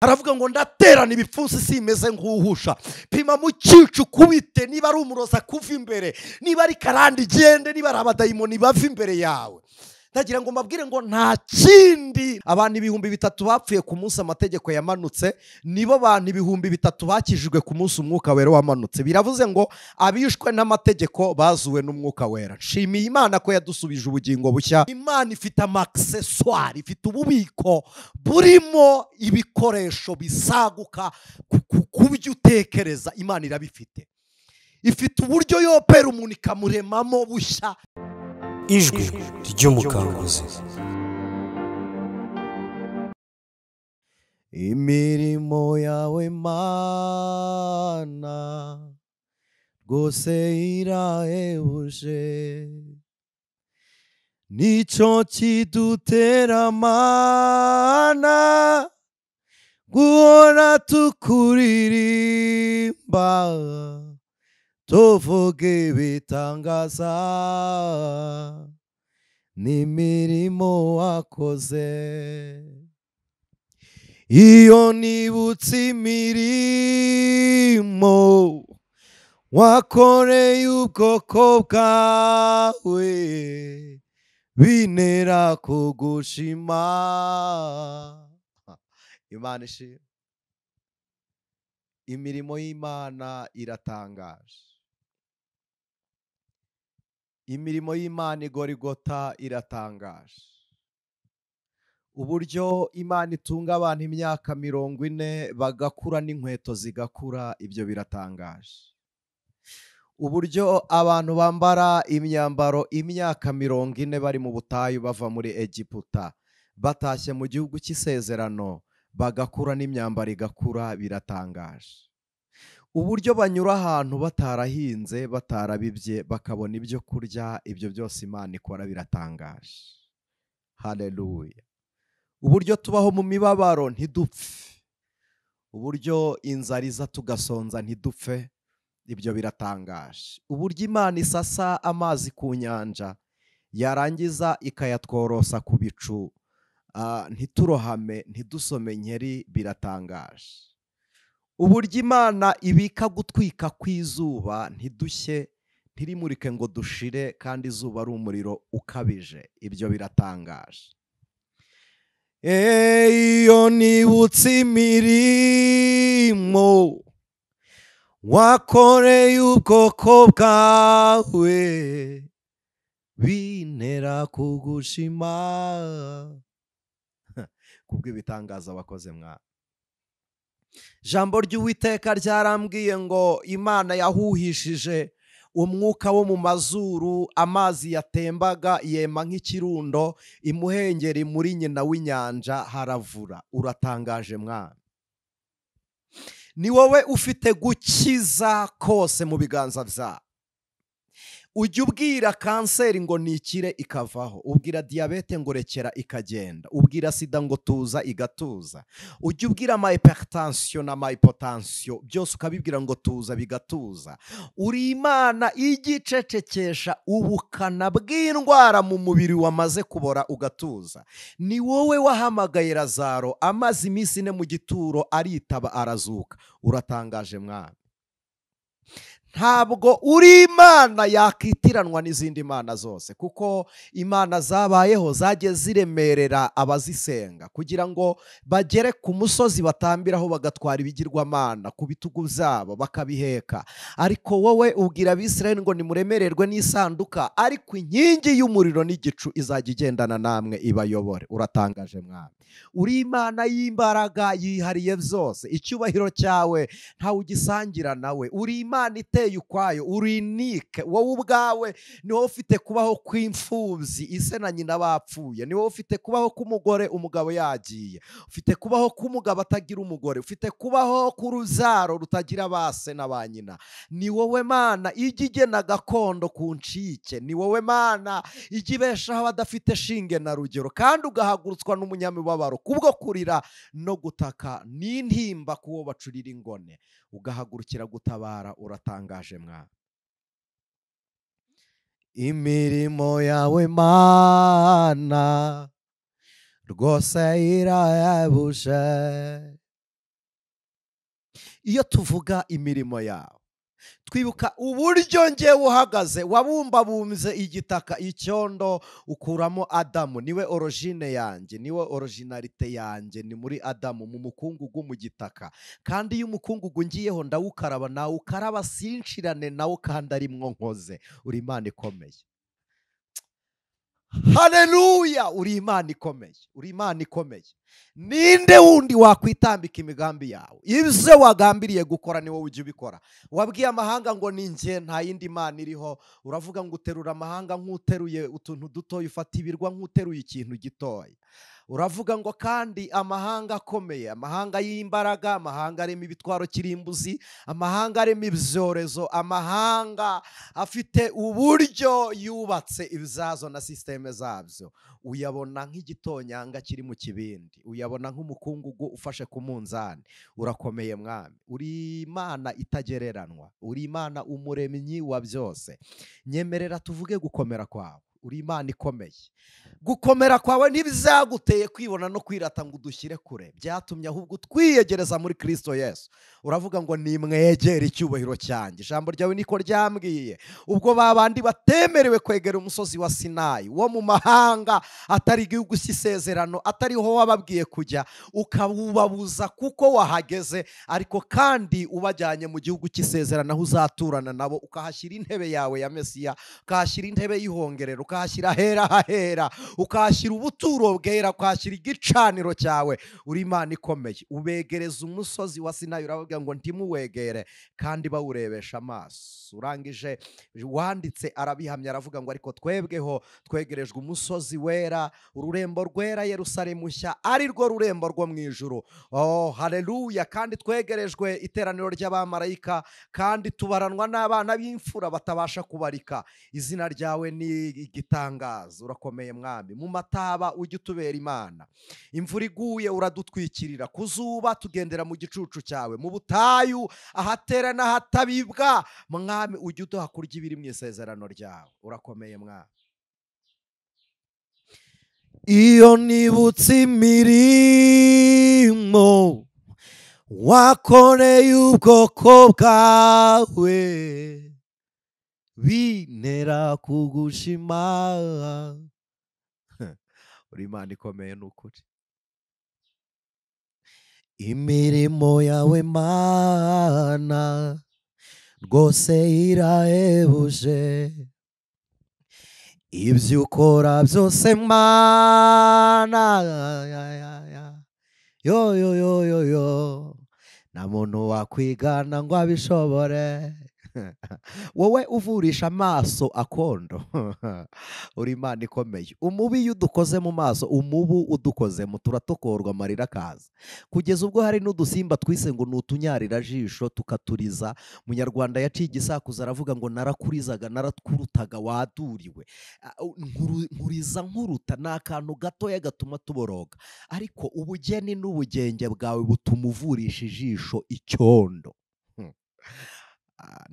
Aravuga ngo ndaterana ibipfunsi simeze nk'uhusha. Pima mu cyicu kubite, niba ari umuroza kuva imbere, niba ari karandi igende, niba ari abadayimoni bava imbere yawe. Ndagira ngo mbabwire ngo nta kindi. Abantu 3000 bapfuye ku munsi amategeko yamanutse, nibo bantu 3000 bakijijwe ku munsi umwuka wera wamanutse. Biravuze ngo abishwe n'amategeko bazuwe n'umwuka wera. Nshimiye Imana ko yadusubije ubugingo bushya. Imana ifite amaccessoire, ifite ububiko burimo ibikoresho bisaguka ku byo utekereza. Imana irabifite. Ifite uburyo yopera umuntu ikamuremamo bushya. Ijwi ry'umukanguzi. Imirimo yawe Mana rwose irahebuje, nicyo kidutera Mana guhora tukuririmba, tuvuga ibitangaza n'imirimo wakoze. Iyo nibutse imirimo wakoreye ubwoko bwawe, bintera kugushima. Imana ishimwe. Imirimo y'Imana iratangaje. Imirimo y'Imana igorigota iratangaje. Uburyo Imana itunga abantu imyaka 40 bagakura n'inkweto zigakura, ibyo biratangaje. Uburyo abantu bambara imyambaro imyaka 40 bari mu butayu bava muri Egiputa, batashye mu gihugu cy'isezerano, bagakura n'imyambaro igakura, biratangaje. Uburyo banyura ahantu batarahinze, batarabibye, bakabona ibyo kurya, ibyo byose Imana ikora biratangaje. Haleluya. Uburyo tubaho mu mibabaro ntidupfe, uburyo inzara iza tugasonza ntidupfe, ibyo biratangaje. Uburyo Imana isasa amazi ku nyanja, yarangiza ikayatworosa ku bicu, ntiturohame, ntidusome nkeri, biratangaje. Uburyo Imana ibika gutwika kw'izuba ntidushye, ntirimurike ngo dushire, kandi izuba ari umuriro ukabije, ibyo biratangaje. Iyo nibutse imirimo wakoreye ubwoko bwawe, bintera kugushima kubw'ibitangaza wakoze mwana. Jambo ry'Uwiteka ryarambwiye ngo Imana yahuhishije umwuka wo mu mazuru, amazi yatembaga yema nk'ikirundo, imuhengeri muri nyina w'inyanja haravura. Uratangaje mwana. Ni wowe ufite gukiza kose mu biganza byawe. Ujya ubwira kanseri ngo nikire ikavaho, ubwira diyabete ngo rekera ikagenda, ubwira sida ngo tuza igatuza, ujya ubwira ama hypertension na ama hypotension byose ukabibwira ngo tuza bigatuza. Uri Imana igicecekesha ubukana bw'indwara mu mubiri wamaze kubora ugatuza. Ni wowe wahamagaye Lazaro amaze iminsi 4 mu gituro aritaba arazuka. Uratangaje mwana. Ntabwo uri Imana yakitiranwa n'izindi mana zose, kuko imana zabayeho zagiye ziremerera abazisenga kugira ngo bagere ku musozi batambiraho, bagatwara ibigirwamana ku bitugu byabo bakabiheka. Ariko wowe ubwira Abisirayeli ngo nimuremererwe n'isanduka, ariko inkingi y'umuriro n'igicu izajya igendana namwe ibayobore. Uratangaje mwana. Uri Imana y'imbaraga yihariye byose, icyubahiro cyawe ntawe ugisangira nawe. Uri Imana iteye ukwayo, uri unique. Wowe ubwawe ni wowe ufite kubaho kw'imfubyi ise na nyina bapfuye, ni wowe ufite kubaho k'umugore umugabo yagiye, ufite kubaho k'umugabo atagira umugore, ufite kubaho k'urubyaro rutagira base na ba nyina. Ni wowe Mana ijya igena gakondo ku ncike, ni wowe Mana ijya ibeshaho abadafite shinge na rugero, kandi ugahagurutswa n'umunyamibabaro kubwo kurira no gutaka n'intimba kuwo bacurira ingone, ugahagurukira gutabara. Uratangaje mwana. Imirimo yawe Mana rwose irahebuje, Iyo tuvuga imirimo yawe twibuka uburyo njyewe uhagaze, wabumbabumbye igitaka icyondo ukuramo Adamu, niwe origine yanjye, niwe originalite yanjye, ni muri Adamu mu mukungugu mu gitaka. Kandi iyo umukungugu ngiyeho ndawukaraba, nawukaraba sinshirane nawo kandi arimwo nkoze. Uri Imana ikomeye. Haleluya, uri Imana ikomeye, uri Imana ikomeye. Ninde wundi wakwitambika imigambi yawe? Ibyo wagambiriye gukora ni wowe ujya ubikora. Wabwiye amahanga ngo ni njye, nta yindi mana iriho. Uravuga ngo uterura amahanga nk'uteruye utuntu dutoya, ufata ibirwa nk'uteruye ikintu gitoya. Uravuga ngo kandi amahanga akomeye, amahanga y'imbaraga, amahanga arema ibitwaro kirimbuzi, amahanga arema ibyorezo, amahanga afite uburyo yubatse ibyazo na systeme zabyo, uyabona nk'igitonyanga kiri mu kibindi, uyabona nk'umukungugu ufashe ku munzani. Urakomeye Mwami, uri Imana itagereranwa, uri Imana umuremyi wa byose. Nyemerera tuvuge gukomera kwawe. Uri Imana ikomeye. Gukomera kwawe ntibizaguteye kwibona no kwirata ngo udushyire kure, byatumye ahubwo twiyegereza muri Kristo Yesu. Uravuga ngo nimwegere icyubahiro cyanjye. Ijambo ryawe niko ryambwiye. Ubwo babandi batemerewe kwegera umusozi wa Sinayi wo mu mahanga, atari igihugu cy'isezerano, atariho wababwiye kujya, ukawubabuza kuko wahageze, ariko kandi ubajyanye mu gihugu cy'isezerano aho uzaturana nabo, ukahashyira intebe yawe ya Mesiya, ukahashyira intebe y'ihongerero, ukahashyira hera hahera, ukahashyira ubuturo bwera, ukahashyira igicaniro cyawe. Uri Imana ikomeye. Ubegereza umusozi wa Sinayi, uravuga ngo ntimuwegere, kandi bawurebesha amaso. Urangije wanditse arabihamya, aravuga ngo ariko twebweho twegerejwe umusozi wera, ururembo rwera Yerusalemu nshya, ari rwo rurembo rwo mu ijuru. Oh haleluya. Kandi twegerejwe iteraniro ry'abamarayika, kandi tubaranwa n'abana b'imfura batabasha kubarika. Izina ryawe ni igitangaza. Urakomeye Mwami. Mu mataba ujye utubera Imana. Imvura iguye uradutwikirira, ku zuba tugendera mu gicucu cyawe, mu butayu ahatera n'ahatabibwa, Mwami ujye uduha kurya ibiri mu isezerano ryawe. Urakomeye Mwami. Iyo nibutse imirimo wakoreye ubwoko bwawe, bintera kugushima. Uri Imana ikomeye n'ukuri. Imirimo yawe Mana rwose irahebuje, ibyo ukora byose Mana, yo yo yo yo yo, nta muntu wakwigana ngo abishobore. Wowe uvurisha amaso akondo. Uri Imana ikomeye. Umubi iyo udukoze mu maso, umubu udukoze mu, turatokorwa amarira akaza, kugeza ubwo hari n'udusimba twise ngo ni utunyarira jisho tukaturiza. Munyarwanda yaciye igisakuza aravuga ngo narakurizaga narakurutaga waduriwe. Nkuriza nkuruta ni akantu gatoya gatuma tuboroga, ariko ubugeni n'ubugenge bwawe butuma uvurisha ijisho icyondo.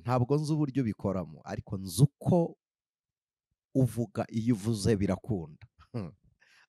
Ntabwo nzi uburyo bikoramo, ariko nzi uko uvuga, iyo uvuze birakunda.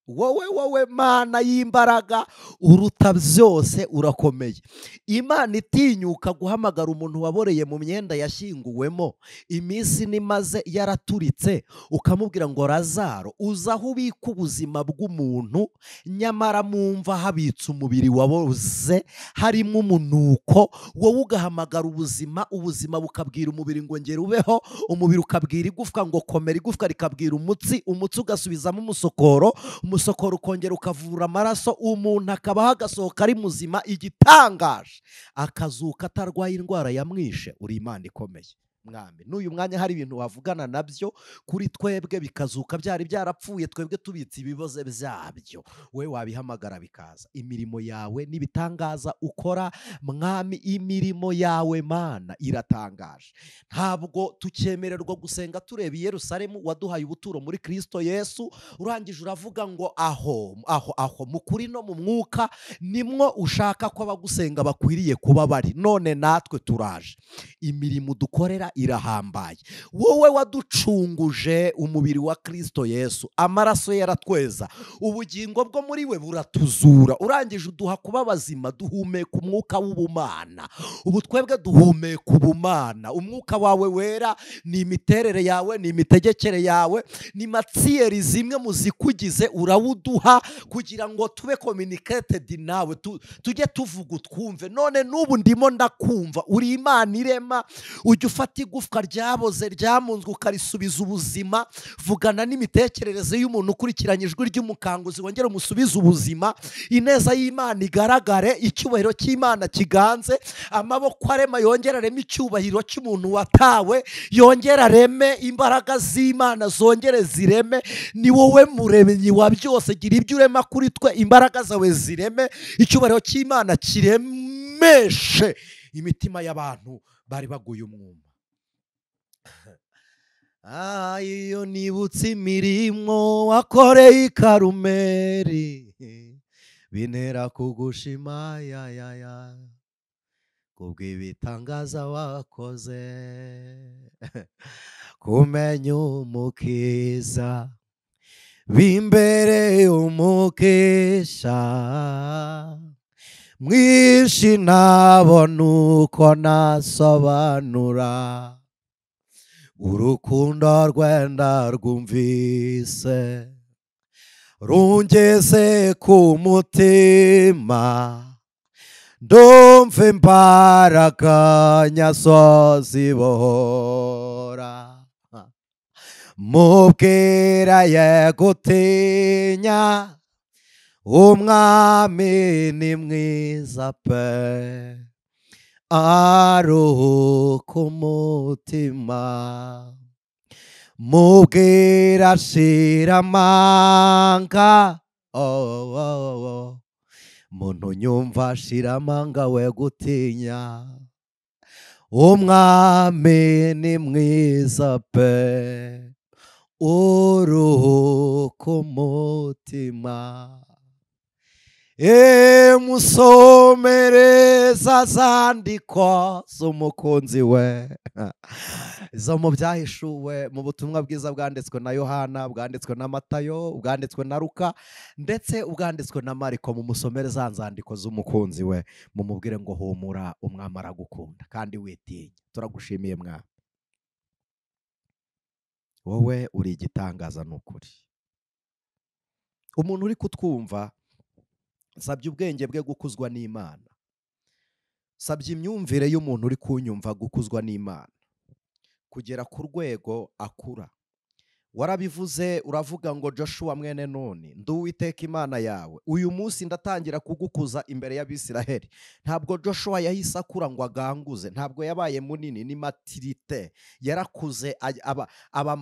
Wowe wowe Mana y'imbaraga uruta byose, urakomeye. Imana itinyuka guhamagara umuntu waboreye mu myenda yashyinguwemo iminsi nimaze yaraturitse, ukamubwira ngo Lazaro, uza aho ubika ubuzima bw'umuntu, nyamara mumva habitse umubiri waboze harimo umunuko. Wowe ugahamagara ubuzima, ubuzima bukabwira umubiri ngo ngera ubeho, umubiri ukabwira igufwa ngo komera, igufwa rikabwira umutsi, umutsi ugasubizamo umusokoro, umusokoro ukongera ukavura amaraso, umuntu akabaho agasohoka ari muzima. Igitangaje, akazuka atarwaye indwara yamwishe. Uri Imana ikomeye Mwami. N'uyu mwanya hari ibintu wavugana nabyo kuri twebwe bikazuka byari byarapfuye, twebwe tubitse ibiboze byabyo, we wabihamagara bikaza. Imirimo yawe n'ibitangaza ukora Mwami, imirimo yawe Mana iratangaje. Ntabwo tucyemererwa gusenga tureba Yerusalemu, waduhaye ubuturo muri Kristo Yesu. Urangije uravuga ngo aho aho aho mu kuri no mu mwuka nimwo ushaka ko abagusenga bakwiriye kuba bari. None natwe turaje. Imirimo dukorera irahambaye. Wowe waducunguje umubiri wa Kristo Yesu, amaraso yaratweza, ubugingo bwo muri we buratuzura, urangije uduha kuba bazima, duhumeka umwuka w'ubumana. Ubu twebwe duhumeka ubumana. Umwuka wawe wera ni imiterere yawe, ni imitegekere yawe, ni matsiyeri zimwe mu zikugize, urawuduha kugira ngo tube communicated nawe, tujye tuvuga utwumve. None n'ubu ndimo ndakumva, uri Imana irema, ujya ufata igufwa ryaboze ryamunzwe ukarisubiza ubuzima. Vugana n'imitekerereze y'umuntu ukurikiranye ijwi ry'umukanguzi, wongere umusubize ubuzima, ineza y'Imana igaragare, icyubahiro cy'Imana kiganze, amaboko arema yongere areme icyubahiro cy'umuntu watawe, yongere areme imbaraga z'Imana zongere zireme. Ni wowe muremyi wa byose, gira ibyo urema kuri twe, imbaraga zawe zireme, icyubahiro cy'Imana kiremeshe imitima y'abantu bari baguye umwuma. Iyo nibutse imirimo wakoreye i Karumeli, bintera kugushima ya ya ya, kubw'ibitangaza wakoze. Kumenya umukiza bimbereye umukesha mwinshi, ntabona uko nasobanura urukundo rwenda rwumvise rungeze ku mutima, ndumva imbaraga nyazo zibohora. Mubwira ye gutinya, umwami ni mwiza pe, aruhuka umutima. Mubwira shira amanga, oh, oh, oh. Muntu nyumva shira amanga we gutinya, umwami ni mwiza pe, uruhuka umutima. Musomereza zandiko z'umukunzi we, zo mu byahishuwe mu butumwa bwiza bwanditswe na Yohana, bwanditswe na Matayo, bwanditswe na Luka, ndetse ubwanditswe na Mariko. Mumusomere za nzandiko z'umukunzi we, mumubwire ngo humura, umwami aragukunda kandi witinya. Turagushimiye mwami, wowe uri igitangaza n'ukuri. Umuntu uri kutwumva, sabye ubwenge bwe gukuzwa n'Imana, sabye imyumvire y'umuntu uri kunyumva gukuzwa n'Imana kugera ku rwego akura. Warabivuze uravuga ngo Joshua mwene Nuni, ndi Uwiteka Imana yawe, uyu munsi ndatangira kugukuza imbere y'Abisiraheli. Ntabwo Joshua yahise akura ngo aganguze, ntabwo yabaye munini, ni maturite, yarakuze aba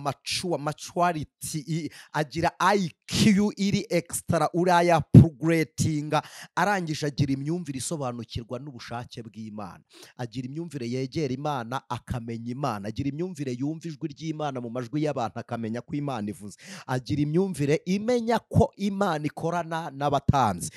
maturity, agira IQ iri extra, uraya progretinga, arangije agira imyumvire isobanukirwa n'ubushake bw'Imana, agira imyumvire yegera Imana akamenya Imana, agira imyumvire yumva ijwi ry'Imana mu majwi y'abantu akamenya ko Imana ivuze, agira imyumvire imenya ko Imana ikorana n'abatanzi.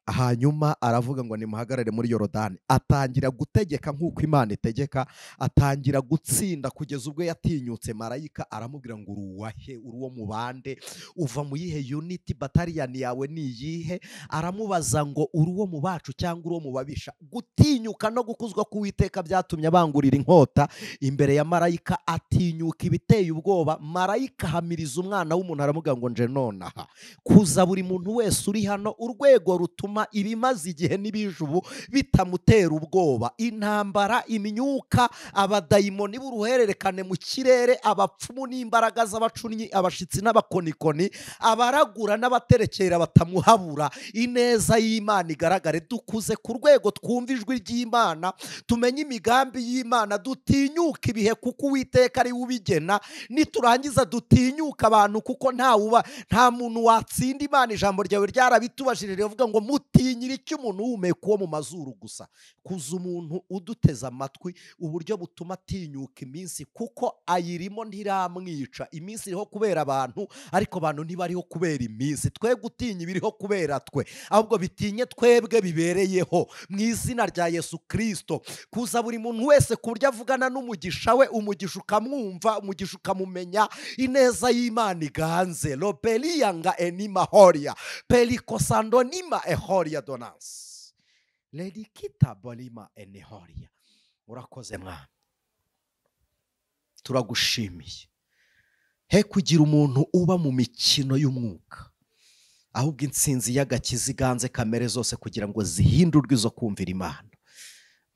Hanyuma aravuga ngo nimuhagarare muri Yorodani, atangira gutegeka nk'uko Imana itegeka, atangira gutsinda kugeza ubwo yatinyutse marayika aramubwira ngo uruwahe, uruwo mu bande, uva mu yihe unity, battalion yawe ni iyihe? Aramubaza ngo uruwo mu bacu cyangwa uruwo mu babisha. Gutinyuka no gukuzwa k'Uwiteka byatumye abangurira inkota imbere ya marayika, atinyuka ibiteye ubwoba. Marayika ahamiriza umwana w'umuntu aramubwira ngo nje nonaha. Kuza buri muntu wese uri hano, urwego rutuma ibimaze igihe n'ibijubu bitamutera ubwoba, intambara, imyuka, abadayimoni b'uruhererekane mu kirere, abapfumu n'imbaraga z'abacunnyi, abashitsi n'abakonikoni, abaragura n'abaterekera batamuhabura. Ineza y'Imana igaragare. Dukuze ku rwego twumva ijwi ry'Imana, tumenye imigambi y'Imana, dutinyuka ibihe kuko Uwiteka ari we ubigena. Niturangiza dutinyuka abantu kuko nta muntu watsinda Imana. Ijambo ryawe ryarabitubashije rivuga ngo Utinyira icyo umuntu uhumeka wo mu mazuru gusa, kuza umuntu uduteze amatwi uburyo butuma atinyuka iminsi, kuko ayirimo ntiramwica. Iminsi iriho kubera abantu, ariko abantu ntibariho kubera iminsi. Twe gutinya ibiriho kubera twe, ahubwo bitinye twebwe bibereyeho mu izina rya Yesu Kristo. Kuza buri muntu wese ku buryo avugana n'umugisha we, umugisha ukamwumva, umugisha ukamumenya, ineza y'Imana iganze. Lopelianga enima horia pelikosandonima ehoria donans ledikita bolima enehoria. Urakoze Mwana, turagushimiye. He kugira umuntu uba mu mikino y'umwuka, ahubwo intsinzi y'agakiza iganze kamere zose kugira ngo zihindurwe izo kumvira Imana,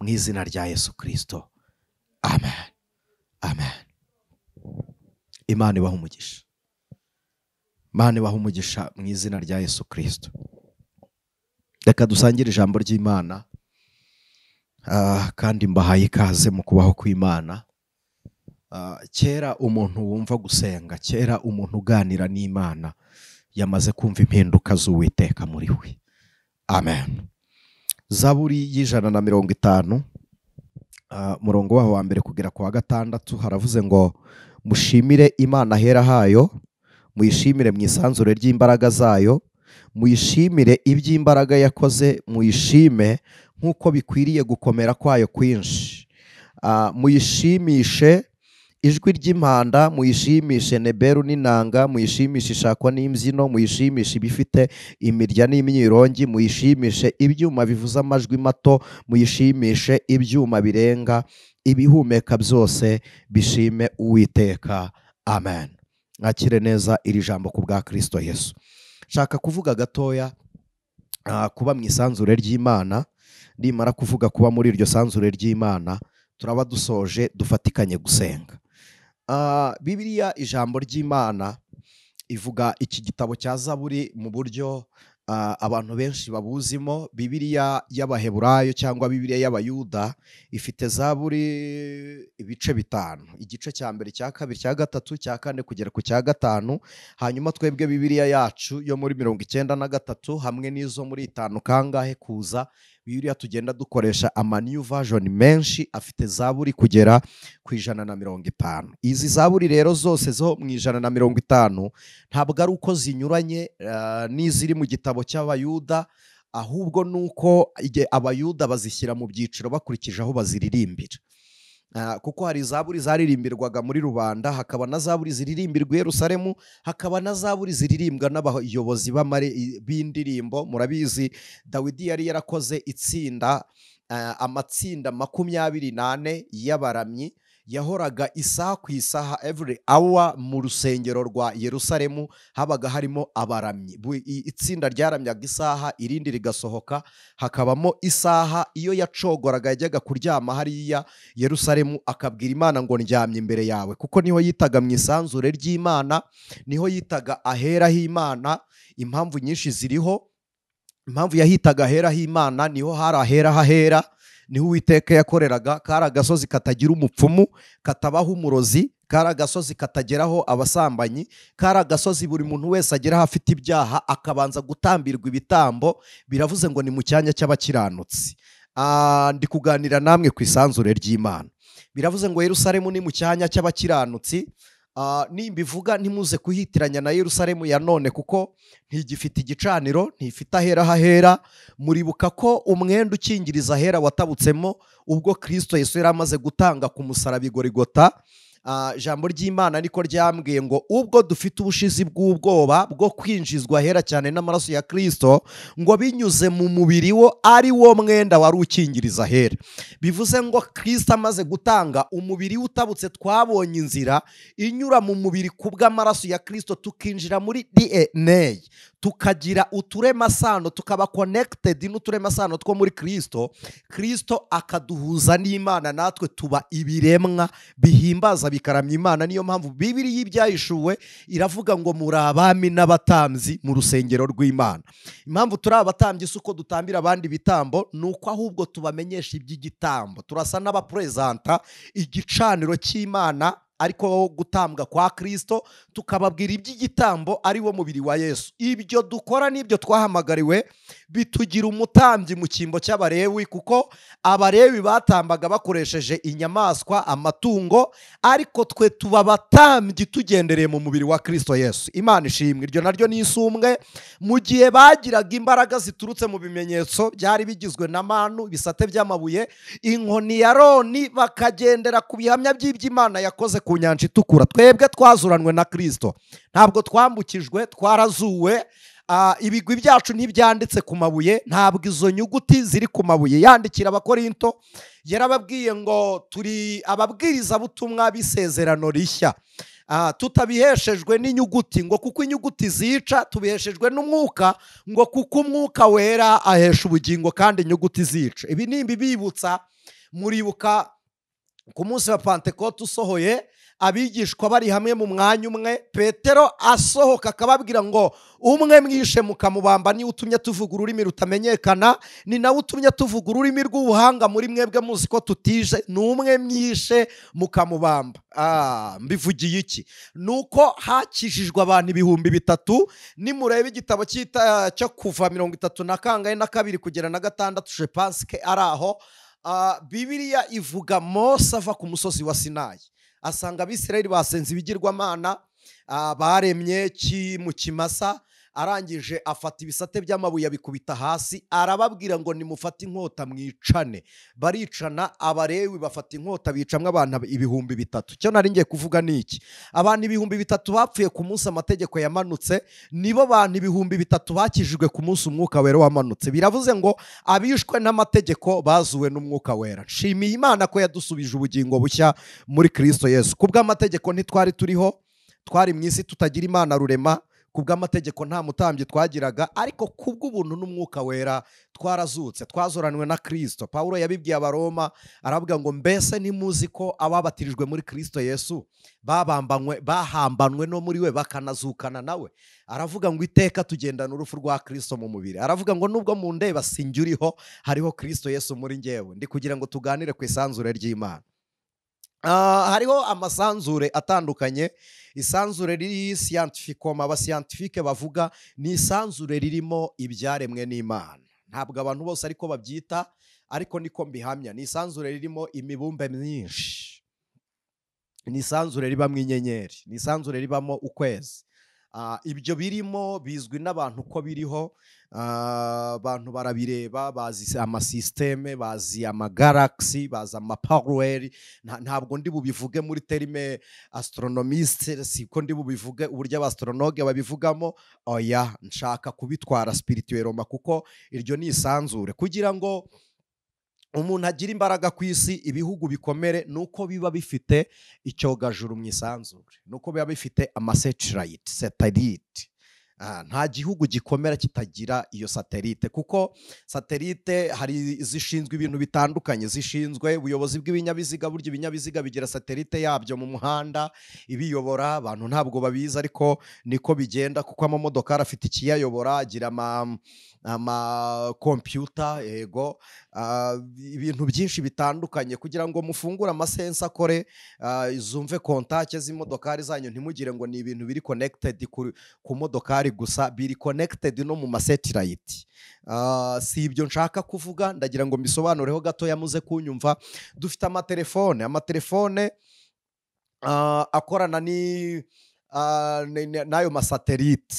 mu izina rya Yesu Kristo, amen, amen. Imana ibahe umugisha, Imana ibahe umugisha mu izina rya Yesu Kristo. Reka dusangire ijambo ry'Imana, kandi mbahaye ikaze mu kubaho kw'Imana. Kera umuntu wumva gusenga, kera umuntu uganira n'Imana yamaze kumva impinduka z'Uwiteka muri we. Amen. Zaburi y'150, murongo waho wa mbere kugera ku wa 6, haravuze ngo mushimire Imana hera hayo, muyishimire mu isanzure ry'imbaraga zayo, muyishimire iby'imbaraga yakoze, muyishime nk'uko bikwiriye gukomera kwayo kwinshi. Muyishimishe ijwi ry'impanda, muyishimishe neberu n'inanga, muyishimishe ishakwa n'imbyino, muyishimishe ibifite imirya n'imyirongi, muyishimishe ibyuma bivuza amajwi mato, muyishimishe ibyuma birenga, ibihumeka byose bishime Uwiteka. Amen. Mwakire neza iri jambo ku bwa Kristo Yesu. Nshaka kuvuga gatoya kuba mu isanzure ry'Imana. Nimara kuvuga kuba muri iryo sanzure ry'Imana, turaba dusoje dufatikanye gusenga. Bibiliya ijambo ry'Imana ivuga iki gitabo cya Zaburi mu buryo abantu benshi babuzimo. Bibiliya y'Abaheburayo cyangwa Bibiliya y'Abayuda ifite Zaburi ibice 5, igice cya mbere, cya kabiri, cya gatatu, cya kane kugera ku cya 5. Hanyuma twebwe Bibiliya yacu yo muri 93 hamwe n'izo muri 5 kangahe kuza, Bibiliya tugenda dukoresha ama new version menshi afite Zaburi kugera ku 150. Izi Zaburi rero zose zo mu 150 ntabwo ari uko zinyuranye n'iziri mu gitabo cy'Abayuda, ahubwo nuko Abayuda bazishyira mu byiciro bakurikije aho baziririmbira. Kuko hari Zaburi zaririmbirwaga muri rubanda, hakaba na Zaburi ziririmbirwa i Yerusalemu, hakaba na Zaburi ziririmbwa n'abayobozi b'indirimbo. Murabizi Dawidi yari yarakoze itsinda, amatsinda 24 y'abaramyi, yahoraga isaha ku isaha, every hour, mu rusengero rwa Yerusalemu habaga harimo abaramyi. Itsinda ryaramyaga isaha, irindi rigasohoka, hakabamo isaha. Iyo yacogoraga yajyaga kuryama hariya Yerusalemu, akabwira Imana ngo ndyamye imbere yawe, kuko niho yitaga mu isanzure ry'Imana, niho yitaga ahera h'Imana. Impamvu nyinshi ziriho. Impamvu yahitaga ahera h'Imana, niho hari ahera hahera, niho Uwiteka yakoreraga. Kari agasozi katagira umupfumu, katabaho umurozi, kari agasozi katageraho abasambanyi, kari agasozi buri muntu wese ageraho afite ibyaha akabanza gutambirwa ibitambo. Biravuze ngo ni mu cyanya cy'abakiranutsi. Ndi kuganira namwe ku isanzure ry'Imana. Biravuze ngo Yerusalemu ni mu cyanya cy'abakiranutsi. Nimbivuga ntimuze kuhitiranya na Yerusalemu ya none, kuko ntigifite igicaniro, ntifite ahera hahera. Muribuka ko umwenda ukingiriza ahera watabutsemo ubwo Kristo Yesu yari amaze gutanga ku musaraba i Gorigota. Ijambo ry'Imana niko ryambwiye ngo ubwo dufite ubushizi bw'ubwoba bwo kwinjizwa ahera cyane n'amaraso ya Kristo, ngo binyuze mu mubiri wo ari wo mwenda wari ukingiriza ahera. Bivuze ngo Kristo amaze gutanga umubiri utabutse, twabonye inzira inyura mu mubiri kubw'amaraso ya Kristo, tukinjira muri DNA, tukagira uturemasano, tukaba connected n'uturemasano two muri Kristo. Kristo akaduhuza n'Imana, natwe tuba ibiremwa bihimbaza bikaramya Imana. Niyo mpamvu Bibiliya y'Ibyahishuwe iravuga ngo muri abami n'abatambyi mu rusengero rw'Imana. Impamvu turi abatambyi si uko dutambira abandi bitambo, nuko ahubwo tubamenyesha iby'igitambo. Turasa n'abaprezanta igicaniro cy'Imana ariko gutambwa kwa Kristo, tukababwira iby'igitambo ari wo mubiri wa Yesu. Ibyo dukora n'ibyo twahamagariwe bitugira umutambyi mu cyimbo cy'Abalewi, kuko Abalewi batambaga bakoresheje inyamaswa, amatungo, ariko twe tuba abatambyi tugendereye mu mubiri wa Kristo Yesu. Imana ishimwe. Iryo naryo ni isumbwe. Mu gihe bagiraga imbaraga ziturutse mu bimenyetso byari bigizwe na manu, ibisate by'amabuye, inkoni ya Aroni, bakagendera ku bihamya by'iby'Imana yakoze ku nyanja itukura, twebwe twazuranwe na Kristo. Ntabwo twambukijwe, twarazuwe. Ibigwi byacu ntibyanditse ku mabuye, ntabwo izo nyuguti ziri ku mabuye. Yandikira Abakorinto yarababwiye ngo turi ababwirizabutumwa b'isezerano rishya, tutabiheshejwe n'inyuguti, ngo kuko inyuguti zica, tubiheshejwe n'umwuka, ngo kuko umwuka wera ahesha ubugingo kandi inyuguti zica. Ibi ni ibibibutsa, muribuka ku munsi wa Pantekote usohoye, abigishwa bari hamwe mu mwanya umwe, Petero asohoka akababwira ngo umwe mwishe mukamubamba niwe utumye tuvuga ururimi rutamenyekana, ni nawe utumye tuvuga ururimi rw'ubuhanga muri mwebwe muzi ko tutije, ni umwe mwishe mukamubamba. Mbivugiye iki? Nuko hakijijwe abantu 3000. Nimureba igitabo cyo kuva 32 kugera na 6, je pense que ari aho. Bibiliya ivuga Mose ava ku musozi wa Sinayi, asanga Abisirayeli basenze ibigirwamana, baremye mu kimasa, arangije afata ibisate by'amabuye abikubita hasi, arababwira ngo nimufate inkota mwicane. Baricana, Abalewi bafata inkota bicamwe abantu 3000. Icyo nari ngiye kuvuga ni iki? Abantu 3000 bapfuye ku munsi amategeko yamanutse, nibo bantu 3000 bakijijwe ku munsi umwuka wera wamanutse. Biravuze ngo abishwe n'amategeko bazuwe n'umwuka wera. Nshimiye Imana ko yadusubije ubugingo bushya muri Kristo Yesu. Kubw'amategeko ntitwari turiho, twari mu isi tutagira Imana rurema, kubw'amategeko nta mutambyi twagiraga, ariko kubw'ubuntu n'umwuka wera twarazutse, twazoranwe na Kristo. Paulo yabibwiye Abaroma aravuga ngo mbese ntimuzi ko ababatirijwe muri Kristo Yesu bahambanwe no muri we bakanazukana nawe. Aravuga ngo iteka tugendana urupfu rwa Kristo mu mubiri. Aravuga ngo nubwo mundeba sinjye uriho, hariho Kristo Yesu muri njyewe. Ndi kugira ngo tuganire ku isanzure ry'Imana. Hariho amasanzure atandukanye. Isanzure riri scientifique, abascientifique bavuga ni isanzure ririmo ibyaremwe n'Imana. Ntabwo abantu bose ariko babyita, ariko niko mbihamya. Ni isanzure ririmo imibumbe myinshi, ni isanzure ribamo inyenyeri, ni isanzure ribamo ukwezi. Ibyo birimo bizwi n'abantu ko biriho, abantu barabireba, bazi amasysteme, bazi amagalaxy, bazi amaparweri. Ntabwo ndi bubivuge muri terme astronomiste, siko ndi bubivuge uburyo abastronoge babivugamo, oya, nshaka kubitwara spirituellement, kuko iryo ni isanzure. Kugira ngo umuntu agira imbaraga ku isi, ibihugu bikomere, nuko biba bifite icyogajuru mu isanzure, nuko biba bifite amasatellite, satellite. Nta gihugu gikomera kitagira iyo satellite, kuko satellite hari zishinzwe ibintu bitandukanye, zishinzwe ubuyobozi bw'ibinyabiziga. Burya ibinyabiziga bigira satellite yabyo mu muhanda ibiyobora, abantu ntabwo babizi ariko niko bigenda, kuko amamodoka afite ikiyayobora, agira ama computer, yego, ibintu byinshi bitandukanye kugira ngo mufungure amasensa akore, zumve contact z'imodokari zanyu, ntimugire ngo ni ibintu biri connected ku modokari gusa, biri connected no mu masatellite. Si ibyo nshaka kuvuga, ndagira ngo mbisobanureho gato yamuze kunyumva. Dufite amatelefone akorana ni n'ayo masatellite.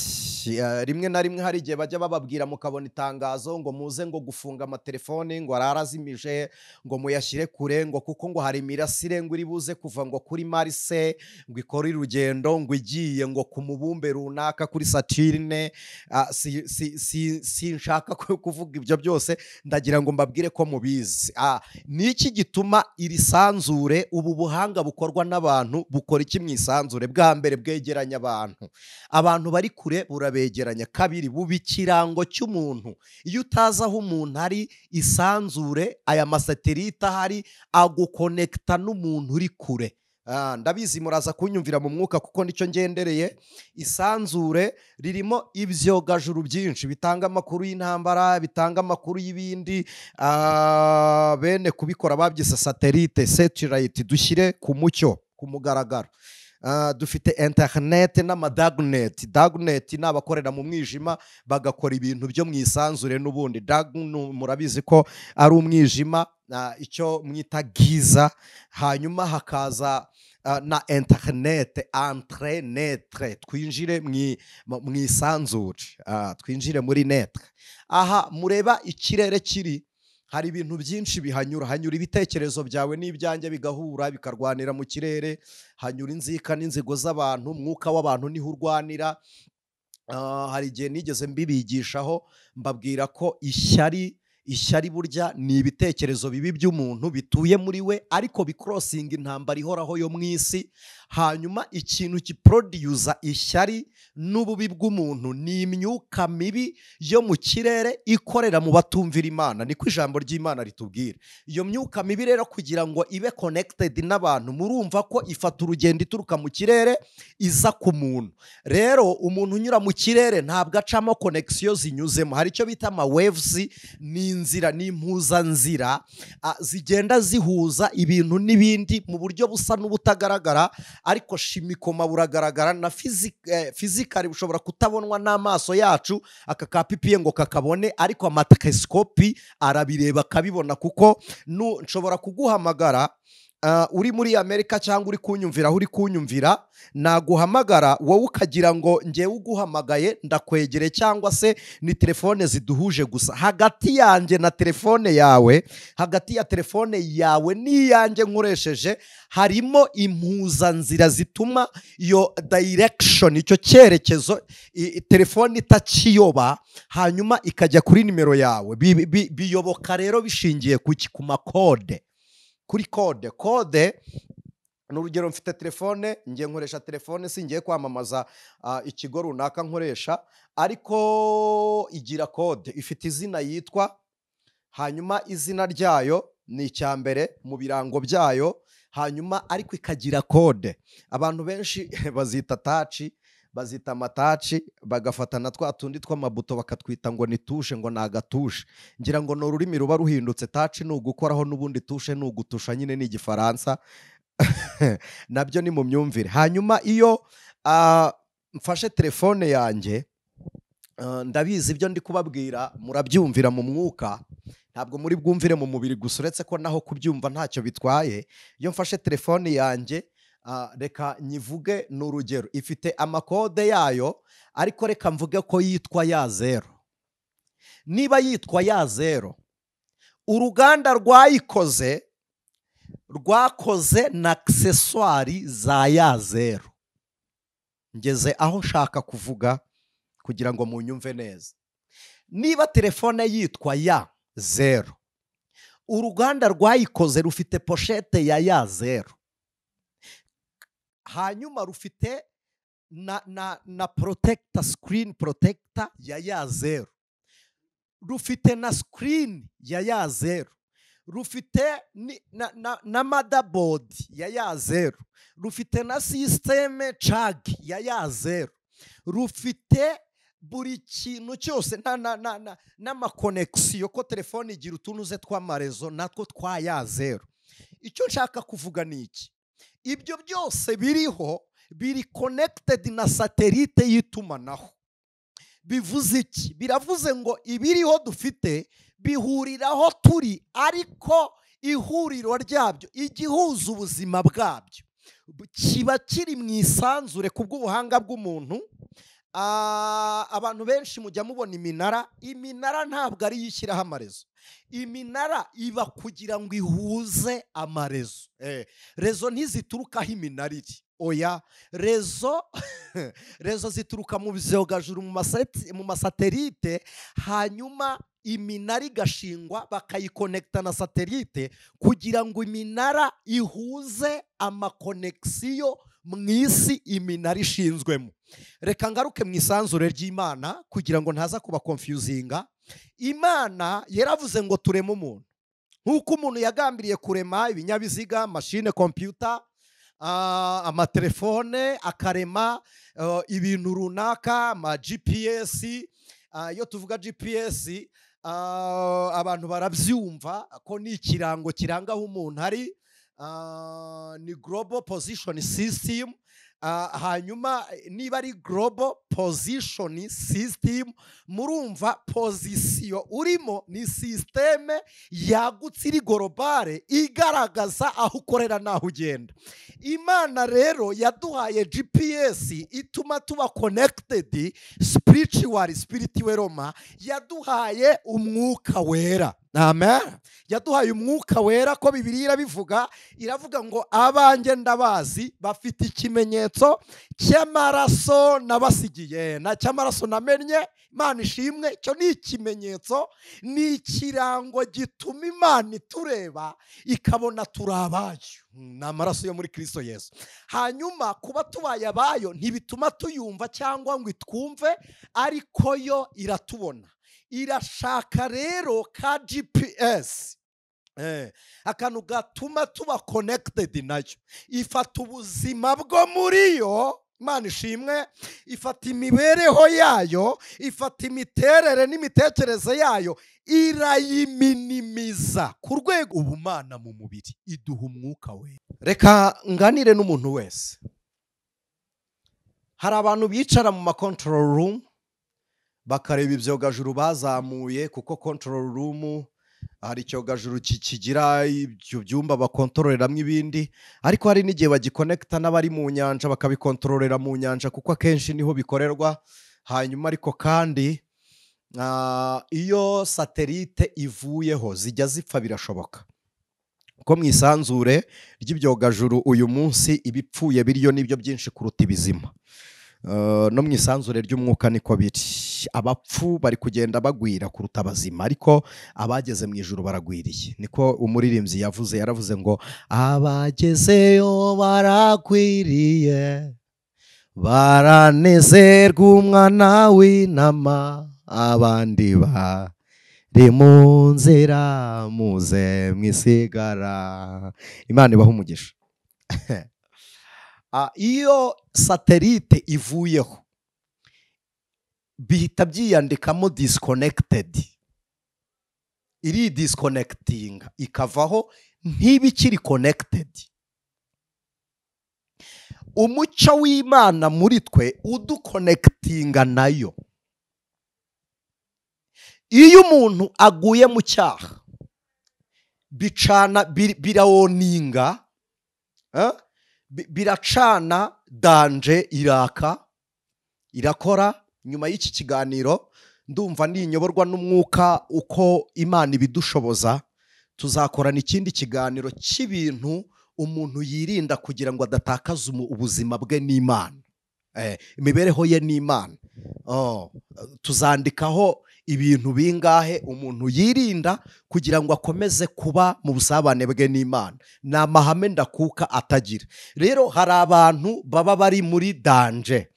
Rimwe na rimwe hari igihe bajya bababwira mukabona itangazo ngo muze ngo gufunga amatelefone, ngo ararazimije, ngo muyashyire kure, ngo kuko ngo hari imirasire ngo iri buze kuva ngo kuri Marse, ngo ikore urugendo ngo igiye ngo ku mubumbe runaka kuri Saturne. Sinshaka kuvuga ibyo byose, ndagira ngo mbabwire ko mubizi. Niki gituma iri sanzure, ubu buhanga bukorwa n'abantu bukora iki mu isanzure? Bwa mbere bwegeranya abantu bari kure, burabegeranya. Kabiri, buba ikirango cy'umuntu. Iyo utazi aho umuntu ari, isanzure aya masatelite ahari agukonekta n'umuntu uri kure. Ndabizi muraza kunyumvira mu mwuka kuko nicyo ngendereye. Isanzure ririmo ibyogajuru byinshi bitanga amakuru y'intambara, bitanga amakuru y'ibindi. Bene kubikora babyise satellite, satellite. Dushyire ku mucyo. Ku mugaragaro dufite interineti n'amadarknet. Darknet ni abakorera mu mwijima, bagakora ibintu byo mu isanzure n'ubundi. Dark murabizi ko ari umwijima, icyo mwita giza. Hanyuma hakaza na interineti, entre netre, twinjire mu isanzure, twinjire muri netre. Aha mureba ikirere kiri, hari ibintu byinshi bihanyura. Hanyura ibitekerezo byawe n'ibyanjye bigahura, bikarwanira mu kirere. Hanyura inzika n'inzigo z'abantu, umwuka w'abantu niho urwanira. Hari igihe nigeze mbibigishaho, mbabwira ko ishyari burya ni ibitekerezo bibi by'umuntu bituye muri we, ariko bikorosinga intambara ihoraho yo mu isi. Hanyuma ikintu kiproduza ishyari n'ububi bw'umuntu ni imyuka mibi yo mu kirere ikorera mu batumvira Imana, niko ijambo ry'Imana ritubwira. Iyo myuka mibi rero, kugira ngo ibe connected n'abantu, murumva ko ifata urugendo ituruka mu kirere iza ku muntu. Rero umuntu unyura mu kirere ntabwo acamo connection zinyuzemo. Hari icyo bita ama waves, ni inzira, ni impuzanzira zigenda zihuza ibintu n'ibindi mu buryo busa n'ubutagaragara, ariko chimiquement buragaragara na physically bushobora kutabonwa n'amaso yacu, aka ka pipiye ngo kakabone, ariko amatelesikopi arabireba akabibona. Kuko nshobora kuguhamagara uri muri Amerika cyangwa uri kunyumvira aho uri kunyumvira, naguhamagara wowe ukagira ngo ngewe uguhamagaye ndakwegere, cyangwa se ni telefone ziduhuje gusa. Hagati yanjye na telefone yawe, hagati ya telefone yawe n'iyanjye nkoresheje, harimo impuzanzira zituma iyo direction, icyo cyerekezo, telefone itakiyoba, hanyuma ikajya kuri nimero yawe. Biyoboka rero bishingiye ku makode, kuri code. Code ni urugero, mfite telefone, ngiye nkoresha telefone, singiye kwamamaza ikigo runaka nkoresha, ariko igira code, ifite izina yitwa. Hanyuma izina ryayo ni icya mbere mu birango byayo, hanyuma ariko ikagira code. Abantu benshi bazita touch, bazita amatouch, bagafata na twa tundi tw'amabuto bakatwita ngo ni touche, ngo ni agatouche. Ngira ngo ni ururimi ruba ruhindutse. Touch ni ugukoraho n'ubundi, touche ni ugutusha nyine, ni Igifaransa nabyo, ni mu myumvire. Hanyuma iyo mfashe telefone yanjye, ndabizi ibyo ndi kubabwira murabyumvira mu mwuka, ntabwo muri bwumvire mu mubiri gusa, uretse ko naho kubyumva ntacyo bitwaye. Iyo mfashe telefone yanjye, reka nyivuge, ni urugero, ifite amakode yayo, ariko reka mvuge ko yitwa ya zero. Niba yitwa ya zero, uruganda rwayikoze rwakoze na accessoires za ya zero. Ngeze aho nshaka kuvuga kugira ngo munyumve neza. Niba telefone yitwa ya zero, uruganda rwayikoze rufite pochette ya zero, hanyuma rufite na protector, screen protector ya zero, rufite na screen ya zero, rufite na motherboard ya zero, rufite na system charge ya zero, rufite buri kintu cyose n'amaconnexion, ko telefone igira utunuze tw'amaréseau natwo twa ya zero. Icyo nshaka kuvuga ni iki: ibyo byose biriho biri connected na satellite y'itumanaho. Bivuze iki? Biravuze ngo ibiriho dufite bihuriraho turi, ariko ihuriro ryabyo, igihuza ubuzima bwabyo, kiba kiri mu isanzure ku bw'ubuhanga bw'umuntu. Abantu benshi mujya mubona iminara. Iminara ntabwo ari yo ishyiraho amaréseau. Iminara iba kugira ngo ihuze amaréseau. Réseau ntizituruka aho iminara iri, oya. Réseau zituruka mu byogajuru, mu masatellite, hanyuma iminara igashingwa, bakayikonekita na satellite kugira ngo iminara ihuze amaconnexion mu isi iminara ishinzwemo. Reka ngaruke mu isanzure ry'Imana kugira ngo ntaza kubakonfiyuzinga. Imana yaravuze ngo tureme umuntu. Nk'uko umuntu yagambiriye kurema ibinyabiziga, machine, kompiyuta, amatelefone, akarema ibintu runaka, ama GPS. Iyo tuvuga GPS, abantu barabyumva ko ni ikirango kiranga aho umuntu ari. Ni global position system. Hanyuma niba ari global position system, murumva position urimo ni système yagutse iri global, igaragaza aho ukorera n'aho ugenda. Imana rero yaduhaye GPS ituma tuba connected spiritual, spirituellement. Yaduhaye Umwuka Wera. Amen. Yaduhaye Umwuka Wera, ko Bibiliya irabivuga, iravuga ngo abanjye ndabazi, bafite ikimenyetso cy'amaraso nabasigiye na cy'amaraso namennye. Imana ishimwe. Icyo ni ikimenyetso, ni ikirango gituma Imana itureba ikabona turi abayo. Ni amaraso yo muri Kristo Yesu. Hanyuma kuba tubaye abayo ntibituma tuyumva cyangwa ngo itwumve, ariko yo iratubona. Irashaka rero ka GPS, akantu gatuma tuba connected nayo. Ifata ubuzima bwo muri yo, Imana ishimwe, ifata imibereho yayo, ifata imiterere n'imitekerereze yayo, irayiminimiza ku rwego ubumana mu mubiri, iduha Umwuka We. Reka nganire n'umuntu wese. Hari abantu bicara mu ma control room bakareba ibyogajuru bazamuye, kuko control room hari icyogajuru kigira ibyo byumba bakontororeramo ibindi, ariko hari n'igihe bagikonekita n'abari mu nyanja bakabikontororera mu nyanja, kuko akenshi niho bikorerwa. Hanyuma ariko kandi iyo satellite ivuyeho zijya zipfa, birashoboka ko mu isanzure ry'ibyogajuru uyu munsi ibipfuye biriyo nibyo byinshi kuruta ibizima. No mu isanzure ry'umwuka niko biri, abapfu bari kugenda bagwira kuruta abazima, ariko abageze mu ijuru baragwiriye. Niko umuririmbyi yavuze, yaravuze ngo abagezeyo baragwiriye, baranezerwa umwana w'intama, abandi bari mu nzira, muze mwisigara. Imana ibaha umugisha. Iyo satellite ivuyeho bihita byiyandikamo disconnected, iri disconnecting ikavaho, ntiba ikiri connected. Umucyo w'Imana muri twe uduconnectinga nayo. Iyo umuntu aguye mu cyaha, bicana birawoninga, biracana, danger iraka, irakora. Nyuma y'iki kiganiro, ndumva ninyoborwa n'umwuka, uko Imana ibidushoboza, tuzakorana ikindi kiganiro cy'ibintu umuntu yirinda kugira ngo adatakaza ubuzima bwe n'Imana, imibereho ye n'Imana. Tuzandikaho ibintu bingahe umuntu yirinda kugira ngo akomeze kuba mu busabane bwe n'Imana. Ni amahame ndakuka atagira. Rero hari abantu baba bari muri danger.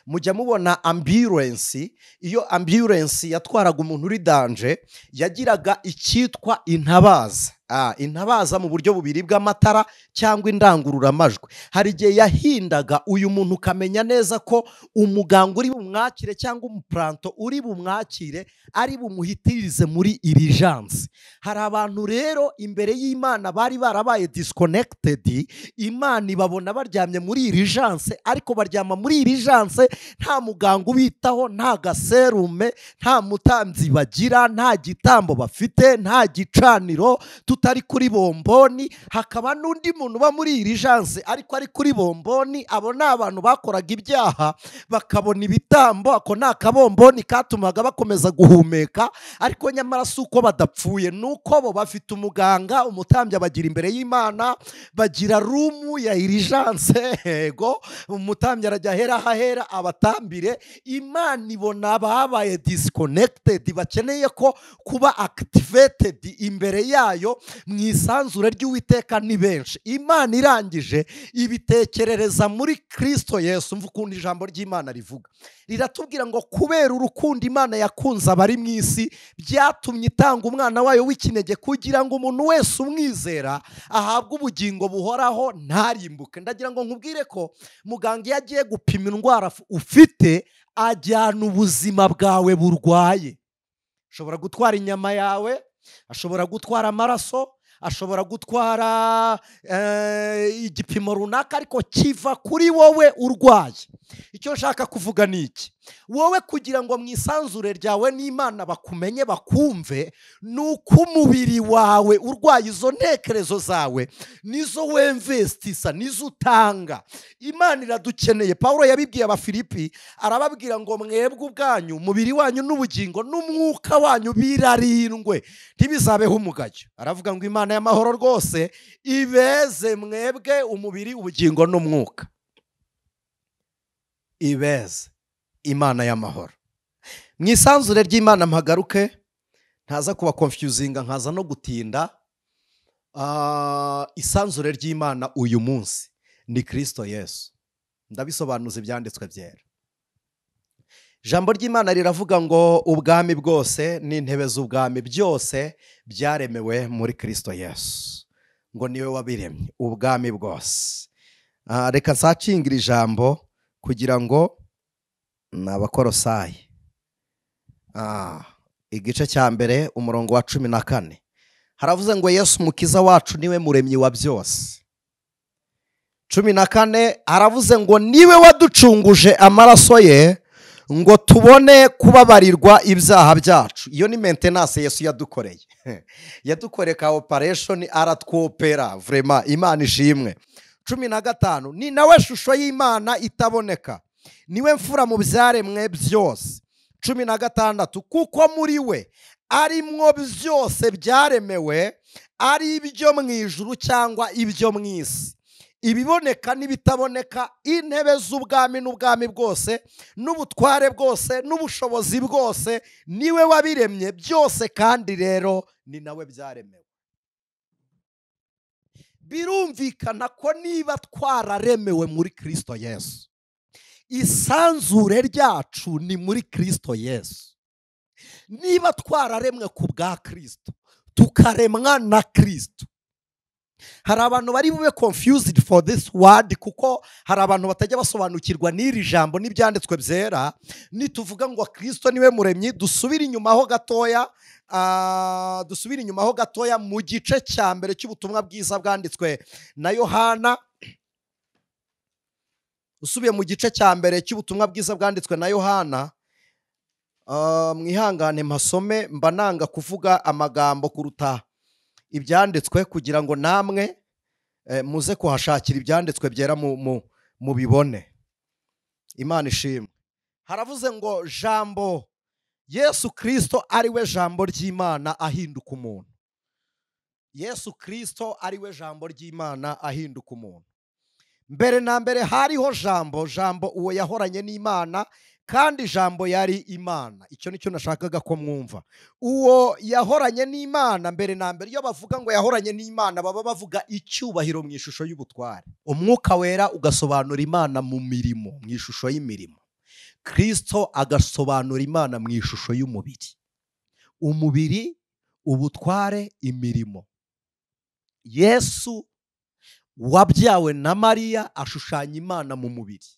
Mujya mubona ambulance. Iyo ambulance yatwaraga umuntu uri danger, yagiraga icyitwa intabaza. Intabaza mu buryo bubiri, bw'amatara cyangwa indangururamajwi. Hari igihe yahindaga uyu muntu, ukamenya neza ko umuganga uri bumwakire cyangwa umupuranto uri bumwakire ari bumuhitirize muri urgence. Hari abantu rero imbere y'Imana bari barabaye disconnected, Imana ibabona baryamye muri urgence, ariko baryama muri urgence nta muganga ubitaho, nta gaserume, nta mutambyi bagira, nta gitambo bafite, nta gicaniro, tutari kuri bomboni. Hakaba n'undi muntu uba muri urgence ariko ari kuri bomboni. Abo ni abantu bakoraga ibyaha bakabona ibitambo, ako ni akabomboni katumaga bakomeza guhumeka, ariko nyamara si uko badapfuye, ni uko bo bafite umuganga, umutambyi abagira imbere y'Imana, bagira room ya urgence. Yego, umutambyi arajya ahera ahera abatambire. Imana ibona babaye disconnected, bakeneye ko kuba activated imbere yayo mu isanzure ry'Uwiteka ni benshi. Imana irangije ibitekerereza muri Kristo Yesu. Mva ukuntu ijambo ry'Imana rivuga, riratubwira ngo kubera urukundo Imana yakunze abari mu isi, byatumye itanga umwana wayo w'ikinege, kugira ngo umuntu wese umwizera ahabwe ubugingo buhoraho, ntarimbuke. Ndagira ngo nkubwire ko muganga iyo agiye gupima indwara ufite, ajyana ubuzima bwawe burwaye. Ashobora gutwara inyama yawe, ashobora gutwara amaraso, ashobora gutwara igipimo runaka, ariko kiva kuri wowe urwaye. Icyo nshaka kuvuga ni iki: wowe kugira ngo mu isanzure ryawe n'Imana bakumenye bakumve, ni uko umubiri wawe urwaye, izo ntekerezo zawe nizo wemvestisa, nizo utanga. Imana iradukeneye. Pawulo yabibwiye Abafilipi, arababwira ngo mwebwe ubwanyu umubiri wanyu n'ubugingo n'umwuka wanyu birarindwe, ntibizabeho umugayo. Aravuga ngo Imana y'amahoro rwose ibeze mwebwe umubiri, ubugingo n'umwuka. Ibeze Imana y'amahoro. Mu isanzure ry'Imana mpagaruke, ntaza kuba confusinga, nkaza no gutinda. Isanzure ry'Imana uyu munsi ni Kristo Yesu. Ndabisobanuza ibyanditswe byera. Ijambo ry'Imana riravuga ngo ubwami bwose n'intebe z'ubwami byose byaremewe muri Kristo Yesu, ngo niwe wabiremye ubwami bwose. Reka nsacingira ijambo kugira ngo ni Abakorosayi igice cya 1 umurongo wa 14 haravuze ngo Yesu umukiza wacu niwe muremyi wa byose. 14 haravuze ngo niwe waducunguje amaraso ye ngo tubone kubabarirwa ibyaha byacu. Iyo ni maintenance Yesu yadukoreye. Yadukoreye ka operation, aratwopera vraiment. Imana ishimwe. 15 ni nawe shusho y'Imana itaboneka, niwe mfura mu byaremwe byose. 16 kuko muri we arimwo byose byaremewe, ari ibyo mu ijuru cyangwa ibyo mu isi, ibiboneka n'ibitaboneka, intebe z'ubwami n'ubwami bwose n'ubutware bwose n'ubushobozi bwose, niwe wabiremye byose, kandi rero ni nawe byaremewe. Birumvikana ko niba twararemewe muri Kristo Yesu, isanzure ryacu ni muri Kristo Yesu. Niba twararemwe ku bwa Kristo, tukaremwa na Kristo. Hari abantu bari bube confused for this word, kuko hari abantu batajya basobanukirwa n'iri jambo n'ibyanditswe byera. Nituvuga ngo Kristo niwe muremyi, dusubire inyuma ho gatoya, dusubire inyuma ho gatoya mu gice cya 1 cy'ubutumwa bwiza bwanditswe na Yohana. Usubiye mu gice cya 1 cy'ubutumwa bwiza bwanditswe na Yohana, mwihangane mpasome, mba nanga kuvuga amagambo kuruta ibyanditswe kugira ngo namwe muze kuhashakira ibyanditswe byera mu bibone. Imana ishimwe. Haravuze ngo jambo Yesu Kristo ari we jambo ry'Imana ahinduka umuntu. Yesu Kristo ari we jambo ry'Imana ahinduka umuntu. Mbere na mbere hariho jambo, jambo uwo yahoranye n'Imana, kandi jambo yari Imana. Icyo nicyo nashakaga ko mwumva. Uwo yahoranye n'Imana mbere na mbere, iyo bavuga ngo yahoranye n'Imana baba bavuga icyubahiro mu ishusho y'ubutware. Umwuka wera ugasobanura Imana mu mirimo, mu ishusho y'imirimo. Kristo agasobanura Imana mu ishusho y'umubiri. Umubiri, ubutware, imirimo. Yesu wabyawe na Mariya ashushanya Imana mu mubiri.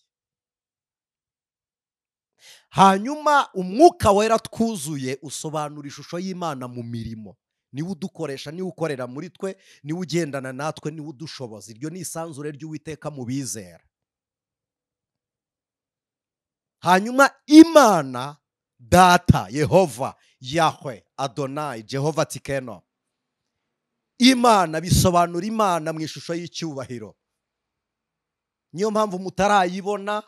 Hanyuma umwuka wera twuzuye usobanura ishusho y'Imana mu mirimo. Niwe udukoresha, niwe ukorera muri twe, niwe ugendana natwe, niwe udushoboza. Iryo ni isanzure ry'Uwiteka mu bizera. Hanyuma Imana Data, Yehova, Yahwe, Adonai, Jehova Tikeno. Imana bisobanura Imana mu ishusho y'icyubahiro. Niyo mpamvu mutarayibona.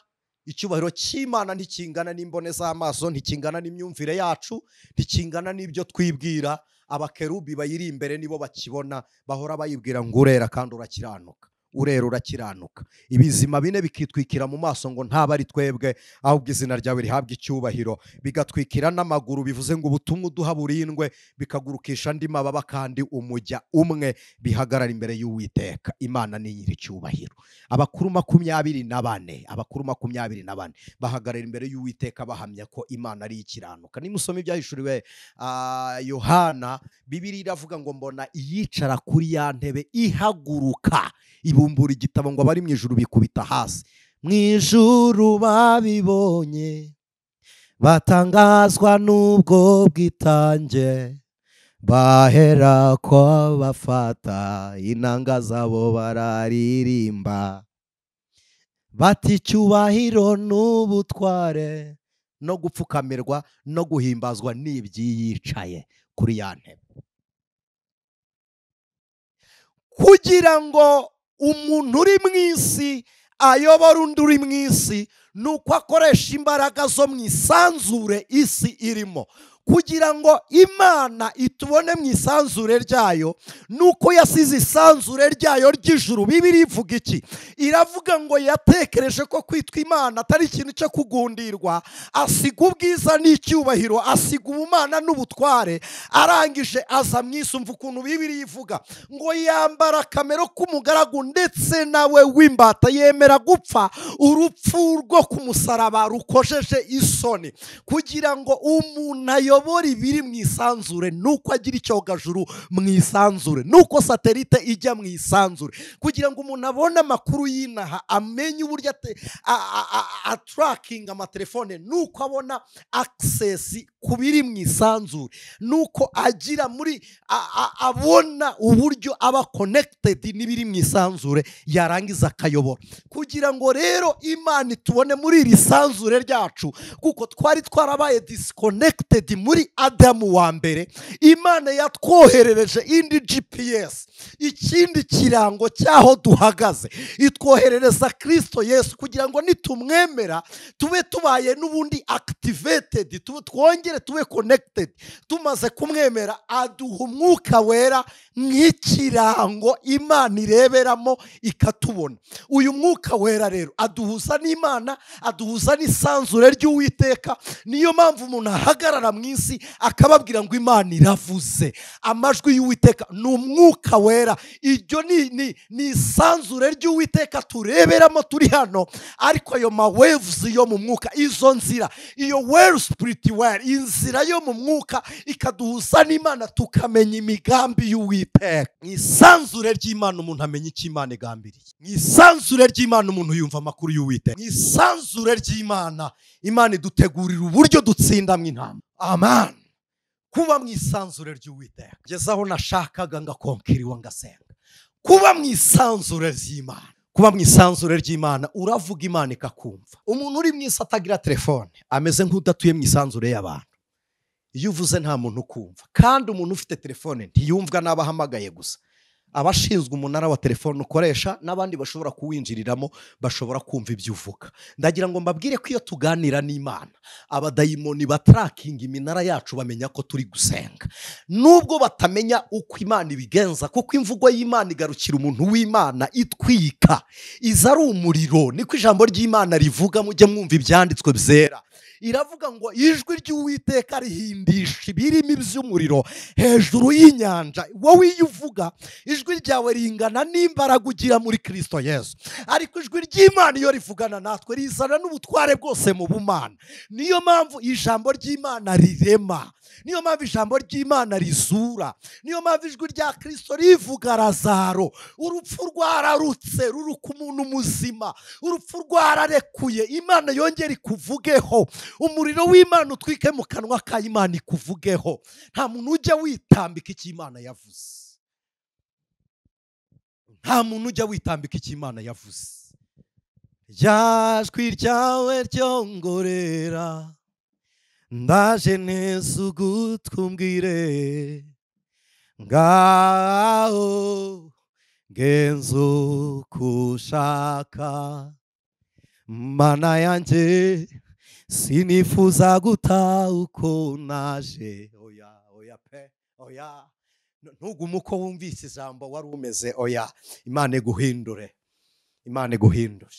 Icyubahiro cy'Imana ntikingana n'imbone z'amaso, ntikingana n'imyumvire yacu, ntikingana n'ibyo twibwira. Abakerubi bayiri imbere nibo bakibona, bahora bayibwira ngo urera kandi urakiranuka, urera urakiranuka. Ibizima bine bikitwikira mu maso ngo ntaba ari twebwe, ahubwo izina ryawe rihabwa icyubahiro. Bigatwikira n'amaguru, bivuze ngo ubutumwa uduha burindwe, bikagurukisha andi mababa kandi umujya umwe, bihagarara imbere y'Uwiteka. Imana ni nyiricyubahiro. Abakuru 24, abakuru 24 bahagarara imbere y'Uwiteka bahamya ko Imana ari ikiranuka. Nimusoma ibyahishuriwe Yohana, Bibiliya iravuga ngo mbona iyicara kuri ya ntebe ihaguruka ibumbura igitabo ngo abari mu ijuru bikubita hasi. Mu ijuru babibonye batangazwa n'ubwo bwitange, Bahera ko bafata inanga zabo bararirimba, bati icyubahiro n'ubutware no gupfukamirwa no guhimbazwa n'ibyiyicaye kuri ya ntebe. Kugira ngo umuntu uri mu isi ayobora undi uri mu isi, nuko akoresha imbaraga zo mu isanzure isi irimo. Kugira ngo Imana itubone mu isanzure ryayo, nuko yasize isanzure ryayo ry'ijuru. Bibiliya ivuga iki? Iravuga ngo yatekereje ko kwitwa Imana atari ikintu cyo kugundirwa, asiga ubwiza n'icyubahiro, asiga ubumana n'ubutware, arangije aza mu isi. Umva ukuntu Bibiliya ivuga ngo yambara akamero k'umugaragu ndetse nawe w'imbata, yemera gupfa urupfu rwo ku musaraba rukojeje isoni, kugira ngo umuntu ayobora ibiri mu isanzure, nuko agira icyogajuru mu isanzure, nuko satelite ijya mu isanzure, kugira ngo umuntu abone amakuru y'inaha, amenye uburyo atrackinga amatelefone, nuko abona access ku biri mu isanzure, nuko agira muri abona uburyo aba connected n'ibiri mu isanzure, yarangiza akayobora. Kugira ngo rero Imana itubone muri iri sanzure ryacu, kuko twari twarabaye disconnected muri Adamu wa mbere, Imana yatwoherereje indi GPS, ikindi kirango cyaho duhagaze, itwoherereza Kristo Yesu, kugira ngo nitumwemera tube tubaye n'ubundi activated, twongere tube connected. Tumaze kumwemera aduha umwuka wera nk'ikirango Imana ireberamo ikatubona. Uyu mwuka wera rero aduhuza n'Imana, aduhuza n'isanzure ry'Uwiteka. Niyo mpamvu umuntu ahagarara mu isi akababwira ngo Imana iravuze, amajwi y'Uwiteka ni umwuka wera. Iryo ni isanzure ry'Uwiteka tureberamo turi hano, ariko ayo ma waves yo mu mwuka, izo nzira, iyo well spiritual, inzira yo mu mwuka ikaduhuza n'Imana, tukamenya imigambi y'Uwiteka. Mu isanzure ry'Imana umuntu amenya icyo Imana igambiriye. Mu isanzure ry'Imana umuntu yumva amakuru y'Uwiteka. Mu isanzure ry'Imana, Imana idutegurira uburyo dutsindamo intama. Amen. Kuba mu isanzure ry'Uwiteka, ngeze aho nashakaga ngakonkiriwa ngasenga. Kuba mu isanzure ry'Imana, kuba mu isanzure ry'Imana, uravuga Imana ikakumva. Umuntu uri mu isi atagira telefone ameze nk'udatuye mu isanzure y'abantu. Iyo uvuze nta muntu ukumva. Kandi umuntu ufite telefone ntiyumvwa n'abahamagaye gusa, abashinzwe umunara wa telefone ukoresha n'abandi bashobora kuwinjiriramo bashobora kumva ibyo uvuga. Ndagira ngo mbabwire ko iyo tuganira n'Imana, abadayimoni batrackinga iminara yacu, bamenya ko turi gusenga, nubwo batamenya uko Imana ibigenza, kuko imvugo y'Imana igarukira umuntu w'Imana itwika, iza ari umuriro. Niko ijambo ry'Imana rivuga, mujye mwumva ibyanditswe byera. Iravuga ngo ijwi ry'Uwiteka rihindisha ibirimi by'umuriro hejuru y'inyanja. Wowe iyo uvuga ijwi ryawe ringana n'imbaraga ugira muri Kristo Yesu, ariko ijwi ry'Imana iyo rivugana natwe rizana n'ubutware bwose mu bumana. Niyo mpamvu ijambo ry'Imana rirema, niyo mpamvu ijambo ry'Imana rizura, niyo mpamvu ijwi rya Kristo rivuga Lazaro. Urupfu rwararutse ruruka umuntu muzima, urupfu rwararekuye. Imana yongera ikuvugeho, umuriro w'Imana utwike mu kanwa ka Imana ikuvugeho. Nta muntu ujya witambika icyo Imana yavuze. Nta muntu ujya witambika icyo Imana yavuze. Rya jwi ryawe ryongorera, ndaje neza ugutwumbwire, ngaho ngenza uko ushaka, Mana yanjye sinifuza guta uko naje. Oya, oya pe, oya. Ntugume uko wumvise ijambo wari umeze, oya. Imana iguhindure, Imana iguhindure,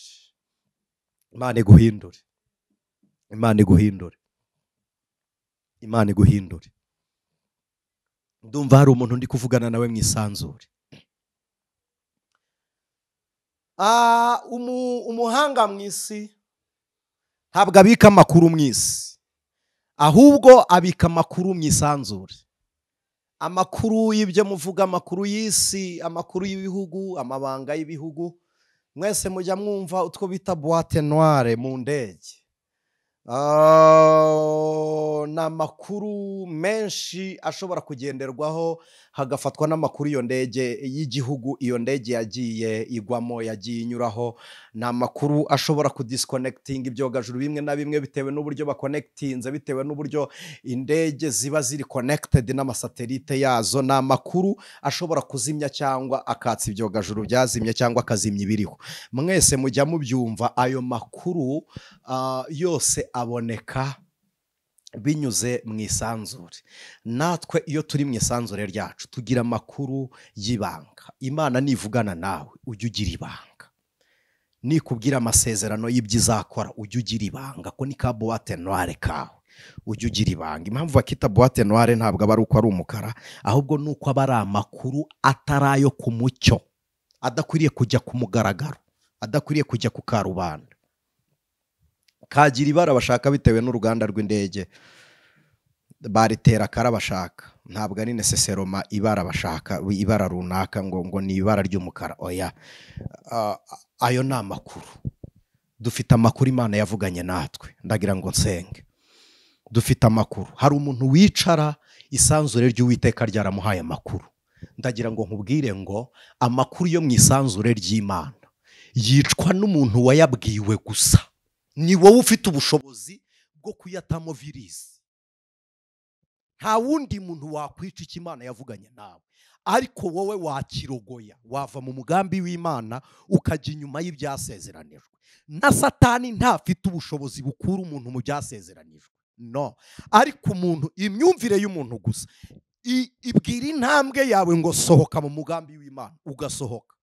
Imana iguhindure, Imana iguhindure, Imana iguhindure. Ndumva hari umuntu ndi kuvugana nawe mu isanzure. Umuhanga mu isi ntabwo abika amakuru mu isi, ahubwo abika amakuru mu isanzure. Amakuru y'ibyo muvuga, amakuru y'isi, amakuru y'ibihugu, amabanga y'ibihugu. Mwese mujya mwumva utwo bita boîte noire mu ndege. Ni amakuru menshi ashobora kugenderwaho, hagafatwa n'amakuru iyo ndege y'igihugu, iyo ndege yagiye igwamo, yagiye inyuraho. Ni amakuru ashobora kudisconnectinga ibyogajuru bimwe na bimwe bitewe n'uburyo baconnectinze, bitewe n'uburyo indege ziba ziri connected n'amasatelite yazo. Ni amakuru ashobora kuzimya cyangwa akatsa ibyogajuru byazimye cyangwa akazimya ibiriho. Mwese mujya mubyumva, ayo makuru yose aboneka binyuze mu isanzure. Natwe iyo turi mu isanzure ryacu tugira amakuru y'ibanga. Imana nivugana nawe ujye ugira ibanga, nikubwira amasezerano y'ibyo izakora ujye ugira ibanga, ko ni ka boîte noire kawe, ujye ugira ibanga. Impamvu bakita boîte noire ntabwo aba ari uko ari umukara, ahubwo ni uko aba ari amakuru atari ayo ku mucyo, adakwiriye kujya ku mugaragaro, adakwiriye kujya ku karubanda. Kagira ibara bashaka bitewe n'uruganda rw'indege, baritera akara bashaka, ntabwo ari nécessairement ibara bashaka, ibara runaka ngo ni ibara ry'umukara, oya. Ayo ni amakuru. Dufite amakuru Imana yavuganye natwe. Ndagira ngo nsenge. Dufite amakuru. Hari umuntu wicara isanzure ry'Uwiteka ryaramuhaye amakuru. Ndagira ngo nkubwire ngo amakuru yo mu isanzure ry'Imana yicwa n'umuntu wayabwiwe gusa. Ni wowe ufite ubushobozi bwo kuyatamo virisi. Nta wundi muntu wakwica icyo Imana yavuganye nawe, ariko wowe wakirogoya, wava mu mugambi w'Imana ukajya inyuma y'ibyasezeranijwe. Na Satani ntafite ubushobozi bukura umuntu mu byasezeranijwe, no. Ariko umuntu, imyumvire y'umuntu gusa ibwira intambwe yawe ngo sohoka mu mugambi w'Imana, ugasohoka.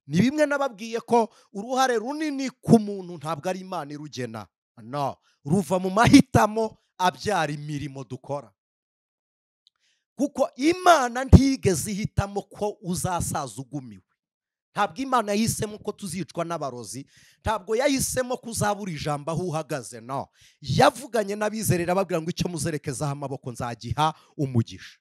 Ni bimwe nababwiye ko uruhare runini ku muntu ntabwo ari Imana irugena, no, ruva mu mahitamo abyara imirimo dukora. Kuko Imana ntigeze ihitamo ko uzasaza ugumiwe. Ntabwo Imana yahisemo ko tuzicwa n'abarozi, ntabwo yahisemo ko uzabura ijambo aho uhagaze, no. Yavuganye n'abizerera ababwira ngo icyo muzerekezaho amaboko nzagiha umugisha.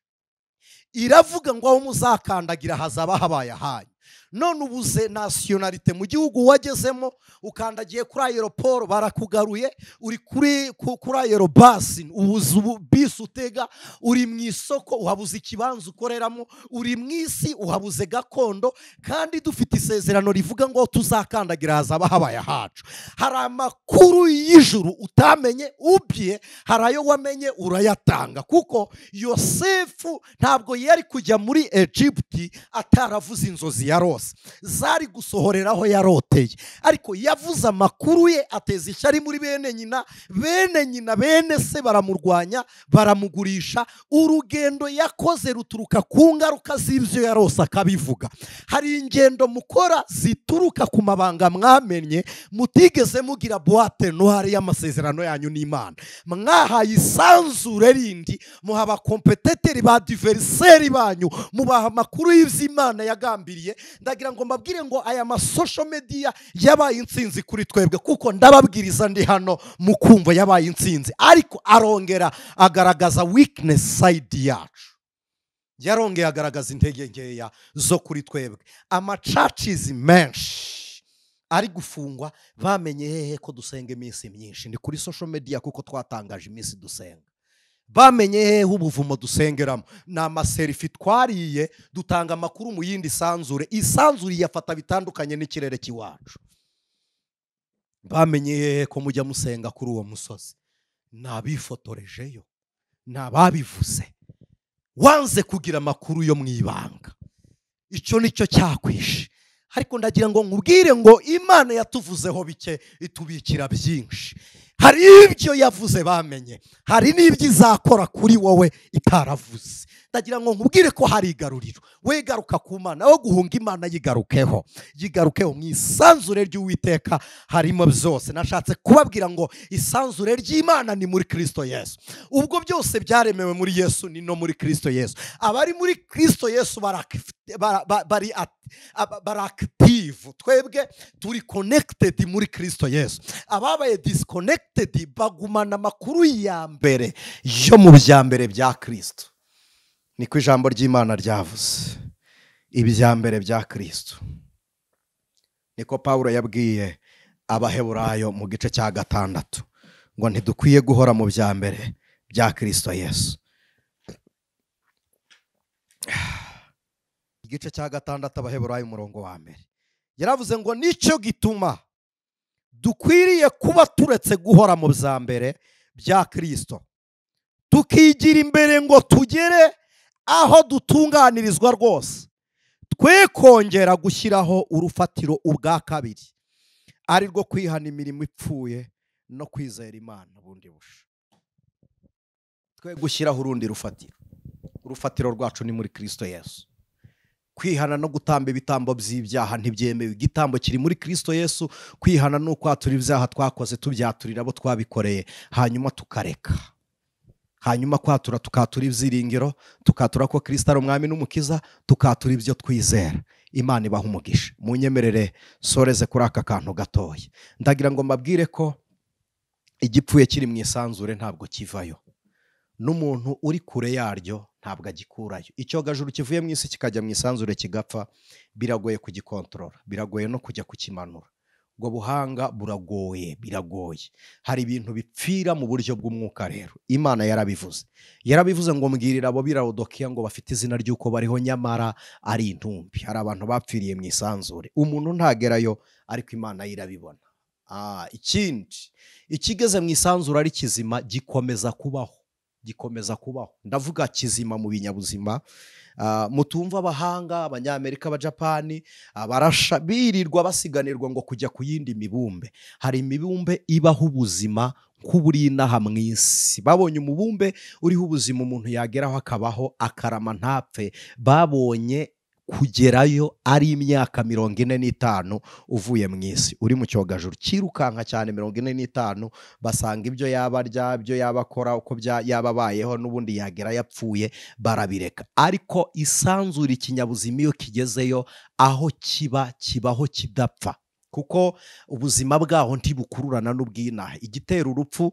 Iravuga ngo aho muzakandagira hazaba habaye ahanyu. None ubuze nationalité mu gihugu wagezemo, ukandagiye kuri aéroport barakugaruye, uri kuri aérobus ubuze bisi utega, uri mu isoko uhabuze ikibanza ukoreramo, uri mu isi uhabuze gakondo, kandi dufite isezerano rivuga ngo tuzakandagira hazaba habaye ahacu. Hari amakuru y'ijuru utamenye ubye, hari ayo wamenye urayatanga. Kuko Yosefu ntabwo yari kujya muri Egiputi ataravuze inzozi yarose, zari gusohoreraho yaroteye, ariko yavuze amakuru ye ateza ishyari muri bene nyina, bene nyina bene se baramurwanya, baramugurisha. Urugendo yakoze ruturuka ku ngaruka z'ibyo yarose akabivuga. Hari ingendo mukora zituruka ku mabanga mwamenye, mutigeze mugira boîte noire y'amasezerano yanyu n'Imana. Mwahaye isanzure rindi, muha abacompétiteurs ba adversaires banyu, mubaha amakuru y'iby'Imana yagambiriye. Ndagira ngo mbabwire ngo aya ma social media yabaye intsinzi kuri twebwe, kuko ndababwiriza ndi hano mukumva yabaye intsinzi, ariko arongera agaragaza weakness side yacu, yarongeye agaragaza intege nkeya zo kuri twebwe. Amachurches menshi ari gufungwa, bamenye hehe ko dusenga iminsi myinshi? Ni kuri social media, kuko twatangaje iminsi dusenga. Bamenye hehe ubuvumo dusengeramo? Ni amaselfie twariye, dutanga amakuru mu yindi sanzure, isanzure yafata bitandukanye n'ikirere cy'iwacu. Bamenye hehe ko mujya musenga kuri uwo musozi? Ni abifotorejeyo, ni ababivuze. Wanze kugira amakuru yo mu ibanga, icyo nicyo cyakwishe. Ariko ndagira ngo nkubwire ngo Imana yatuvuzeho bike itubikira byinshi. Hari ibyo yavuze bamenye, hari n'ibyo izakora kuri wowe itaravuze. Ndagira ngo nkubwire ko hari igaruriro. We garuka ku Mana, aho guhunga Imana yigarukeho, yigarukeho. Mu isanzure ry'Uwiteka harimo byose. Nashatse kubabwira ngo isanzure ry'Imana ni muri Kristo Yesu. Ubwo byose byaremewe muri Yesu, ni no muri Kristo Yesu. Abari muri Kristo Yesu bari active, twebwe turi connected muri Kristo Yesu. Ababaye disconnected bagumana amakuru ya mbere yo mu bya mbere bya Kristo. Niko ijambo ry'Imana ryavuze, ibya mbere bya Kristo. Niko Pawulo yabwiye Abaheburayo mu gice cya 6 Ngo ntidukwiye guhora mu bya mbere bya Kristo Yesu. Igice cya 6 Abaheburayo umurongo wa 1 yaravuze ngo nicyo gituma dukwiriye kuba turetse guhora mu bya mbere bya Kristo, tukigira imbere ngo tugere aho dutunganirizwa rwose, twe kongera gushyiraho urufatiro ubwa kabiri, ari rwo kwihana imirimo ipfuye no kwizera Imana bundi busha. Twe gushyiraho urundi rufatiro. Urufatiro rwacu ni muri Kristo Yesu. Kwihana no gutamba ibitambo by'ibyaha ntibyemewe. Igitambo kiri muri Kristo Yesu. Kwihana no kwatura ibyaha twakoze tubyaturira abo twabikoreye, hanyuma tukareka. Hanyuma kwatura tukatura ibyiringiro, tukatura ko Kristo ari umwami n'umukiza, tukatura ibyo twizera. Imana ibaha umugisha. Munyemerere soreze kuri aka kantu gatoya. Ndagira ngo mbabwire ko igipfuye kiri mu isanzure ntabwo kivayo, n'umuntu uri kure yaryo ntabwo agikurayo. Icyogajuru kivuye mu isi kikajya mu isanzure kigapfa, biragoye kugikontorora, biragoye no kujya kukimanura. Ubwo buhanga buragoye, biragoye. Hari ibintu bipfira mu buryo bw'umwuka. Rero Imana yarabivuze, yarabivuze ngo mbwirira abo b'Ilaodikiya ngo bafite izina ry'uko bariho nyamara ari intumbi. Hari abantu bapfiriye mu isanzure, umuntu ntagerayo ariko Imana irabibona. Ikindi ikigeze mu isanzure ari kizima gikomeza kubaho, gikomeza kubaho. Ndavuga kizima mu binyabuzima. Mutumva abahanga abanyamerika, abajapani, abarasha birirwa basiganirwa ngo kujya ku yindi mibumbe. Hari imibumbe ibaho ubuzima nk'uburi inaha mu isi. Babonye umubumbe uriho ubuzima umuntu yageraho akabaho akarama ntapfe. Babonye kugerayo ari imyaka 45 uvuye mu isi, uri mu cyogajuru cyirukanka cyane 45, basanga ibyo yaba arya, ibyo yaba akora, uko yaba abayeho n'ubundi yagera yapfuye, barabireka. Ariko isanzura ikinyabuzima iyo kigezeyo aho kiba kibaho kidapfa, kuko ubuzima bwaho ntibukururana n'ubwinaha. Igitera urupfu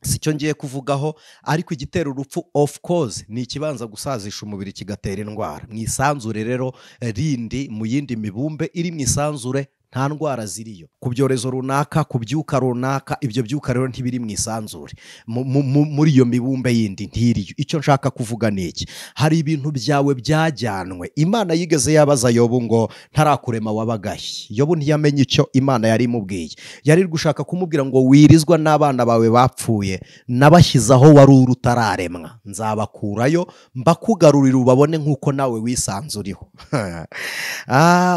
sicyo ngiye kuvugaho, ariko igitera urupfu of course ni ikibanza gusazisha umubiri kigatera indwara. Mu isanzure rero rindi, mu yindi mibumbe iri mu isanzure nta ndwara ziriyo, ku byorezo runaka, ku byuka runaka, ibyo byuka rero ntibiri mu isanzure muri iyo mibumbe yindi ntiriyo. Icyo nshaka kuvuga ni iki: hari ibintu byawe byajyanwe. Imana yigeze yabaza Yobu ngo ntarakurema wabagahe. Yobu ntiyamenye icyo Imana yari imubwiye. Yari gushaka kumubwira ngo wirizwa n'abana bawe bapfuye, nabashyize aho wari uri utararemwa, nzabakurayo mbakugarurira ubabone nk'uko nawe wisanzuriho.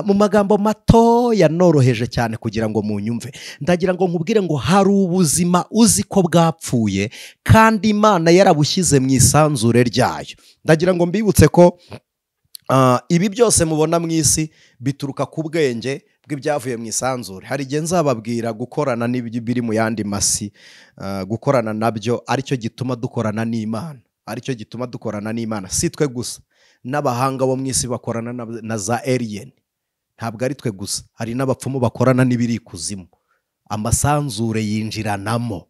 Mu magambo matoya noroheje cyane kugira ngo munyumve, ndagira ngo nkubwire ngo hari ubuzima uzi ko bwapfuye kandi Imana yarabushyize mu isanzure ryayo. Ndagira ngo mbibutse ko ibi byose mubona mu isi bituruka ku bwenge bw'ibyavuye mu isanzure. Hari igihe nzababwira gukorana n'ibiri mu yandi masi, gukorana nabyo aricyo gituma dukorana n'Imana, aricyo gituma dukorana n'Imana. Si twe gusa, n'abahanga bo mu isi bakorana na za alien. Ntabwo ari twe gusa, hari n'abapfumu bakorana n'ibiri ikuzimu. Amasanzure yinjiranamo.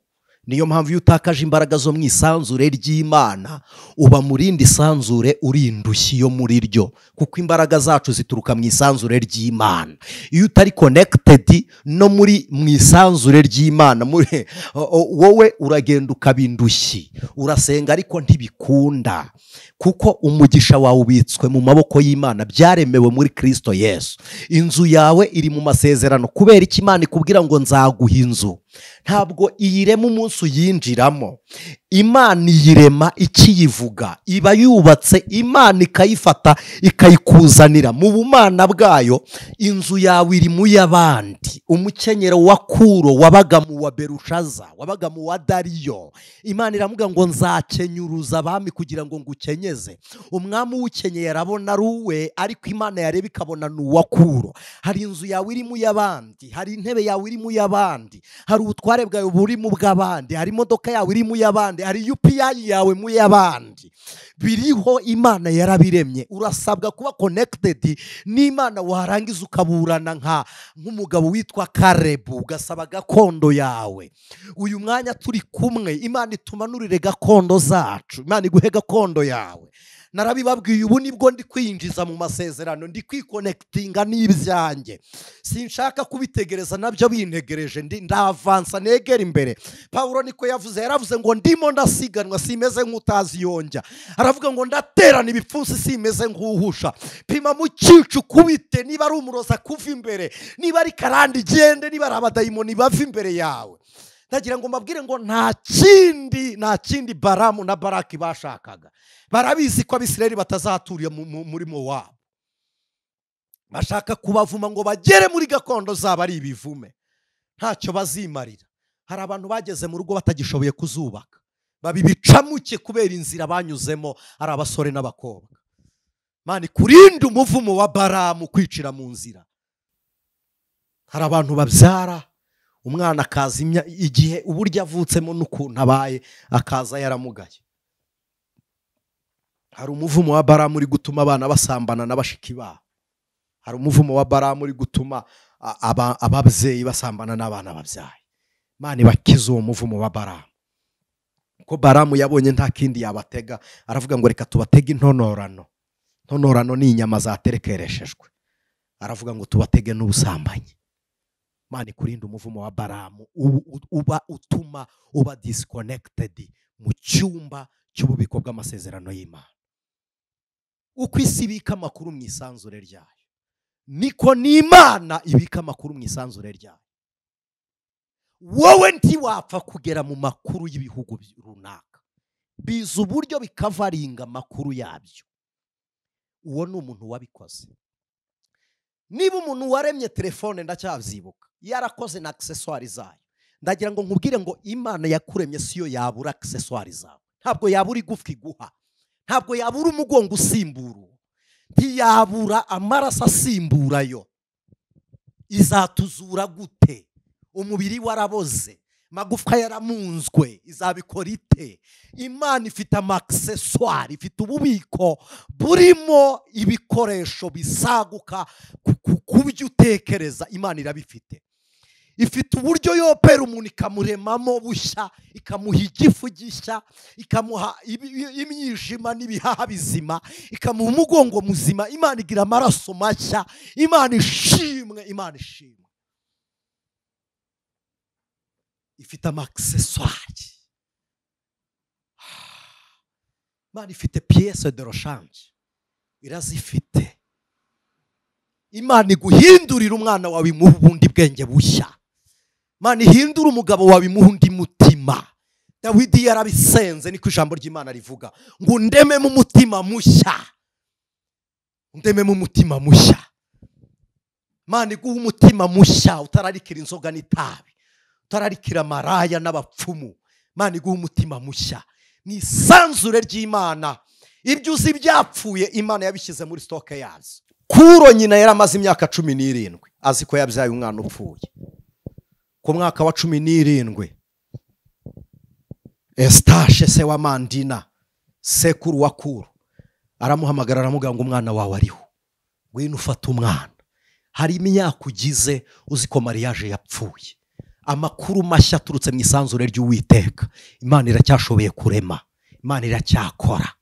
Niyo mpamvu iyo utakaje imbaraga zo mu isanzure ry'Imana uba mu rindi sanzure uri indushyi yo muri ryo, kuko imbaraga zacu zituruka mu isanzure ry'Imana. Iyo utari connected no muri mu isanzure ry'Imana, wowe uragenda ukaba indushyi, urasenga ariko ntibikunda, kuko umugisha wawe ubitswe mu maboko y'Imana, byaremewe muri Kristo Yesu. Inzu yawe iri mu masezerano. Kubera iki Imana ikubwira ngo nzaguha inzu? Ntabwo iyirema umunsi uyinjiramo. Imana iyirema ikiyivuga, iba yubatse, Imana ikayifata ikayikuzanira mu bumana bwayo. Inzu yawe iri mu y'abandi. Umukenyero wa Kuro wabaga mu wa Berushaza, wabaga mu wa Dariyo, Imana iramubwira ngo nzakenyuruza abami kugira ngo ngukenyeze. Umwami uwukenyeye arabona ari uwe, ariko Imana yareba ikabona ni uwa Kuro. Hari inzu yawe iri mu y'abandi, hari intebe yawe iri mu y'abandi, hari ubutware bwawe buri mu bw'abandi, hari imodoka yawe iri mu y'abandi, hari UPI yawe mu y'abandi. Biriho, Imana yarabiremye. Urasabwa kuba connected n'Imana, warangiza ukaburana nk'umugabo witwa Karebu, ugasaba gakondo yawe. Uyu mwanya turi kumwe, Imana itumanurire gakondo zacu, Imana iguhe gakondo yawe. Narabibabwiye, ubu nibwo ndi kwinjiza mu masezerano, ndi kwikonekitinga n'ibyanjye, sinshaka kubitegereza nabyo bintegereje, ndavansa negera imbere. Pawulo niko yavuze, yaravuze ngo ndimo ndasiganwa simeze nk'utazi yonjya, aravuga ngo ndaterana ibipfunsi simeze nk'uhusha. Pima mu cyicu kubite, niba ari umuroza kuva imbere, niba ari karandi igende, niba ari abadayimoni bava imbere yawe. Ndagira ngo mbabwire ngo nta kindi Baramu na Baraki bashakaga. Barabizi ko Abisirayeli batazaturiye muri Mowabu, bashaka kubavuma ngo bagere muri gakondo zabo ari ibivume, ntacyo bazimarira. Hari abantu bageze mu rugo batagishoboye kuzubaka, babibicamuke kubera inzira banyuzemo, ari abasore n'abakobwa. Mani kurinde umuvumo wa Baramu kwicira mu nzira. Hari abantu babyara umwana akaza igihe uburyo avutsemo n'ukuntu abaye akaza yaramugaye. Hari umuvumo wa Baramu uri gutuma abana basambana na bashiki babo. Hari umuvumo wa Baramu uri gutuma ababyeyi basambana n'abana babyaye. Mani bakize uwo muvumo wa Baramu. Ko Baramu yabonye nta kindi yabatega, aravuga ngo reka tubatege intonorano. Intonorano ni inyama zaterekereshejwe. Aravuga ngo tubatege n'ubusambanyi. Mani kurinda umuvumo wa Baramu uba utuma uba disconnected mu cyumba cy'ububiko bw'amasezerano y'Imana. Uko isi ibika amakuru mu isanzure ryayo, niko n'Imana ibika amakuru mu isanzure ryayo. Wowe ntiwapfa kugera mu makuru y'ibihugu runaka, biza uburyo bikavaringa amakuru yabyo. Uwo ni umuntu wabikoze. Niba umuntu waremye telefone, ndacyabyibuka, yarakoze na accessoire zayo, ndagira ngo nkubwire ngo Imana yakuremye siyo yabura accessoire zawe. Ntabwo yabura igufwa iguha, ntabwo yabura umugongo usimbura, ntiyabura amaraso asimburayo. Izatuzura gute? Umubiri waraboze, magufwa yaramunzwe, izabikora ite? Imana ifite amaccessoire, ifite ububiko burimo ibikoresho bisaguka ku byo utekereza. Imana irabifite. Ifite uburyo yopera umuntu ikamuremamo bushya, ikamuha igifu gishya, ikamuha imyijima n'ibihaha bizima, ikamuha umugongo muzima. Imana igira amaraso mashya. Imana ishimwe, Imana ishimwe. Ifite amaccessoire. Imana ifite pièce de rechange, irazifite. Imana iguhindurira umwana wawe imuha ubundi bwenge bushya. Imana ihindura umugabo wawe imuha undi mutima. Dawidi yarabisenze, niko ijambo ry'Imana rivuga ngo ndememo umutima mushya, ndememo umutima mushya. Imana iguha umutima mushya, utararikira inzoga n'itabi, utararikira amaraya n'abapfumu. Imana iguha umutima mushya. Ni isanzure ry'Imana. Ibyo uzi byapfuye Imana yabishyize muri stoke yazo. Kuro nyina yaramaze imyaka 17 azi ko yabyaye umwana upfuye. Ku mwaka wa 17 Estashe se wa Mandina, sekuru wa Kuro, aramuhamagara aramubwira ngo umwana wawe ariho, ngwino ufate umwana. Hari imyaka ugize uzi ko mariage yapfuye. Amakuru mashya aturutse mu isanzure ry'Uwiteka. Imana iracyashoboye kurema, Imana iracyakora.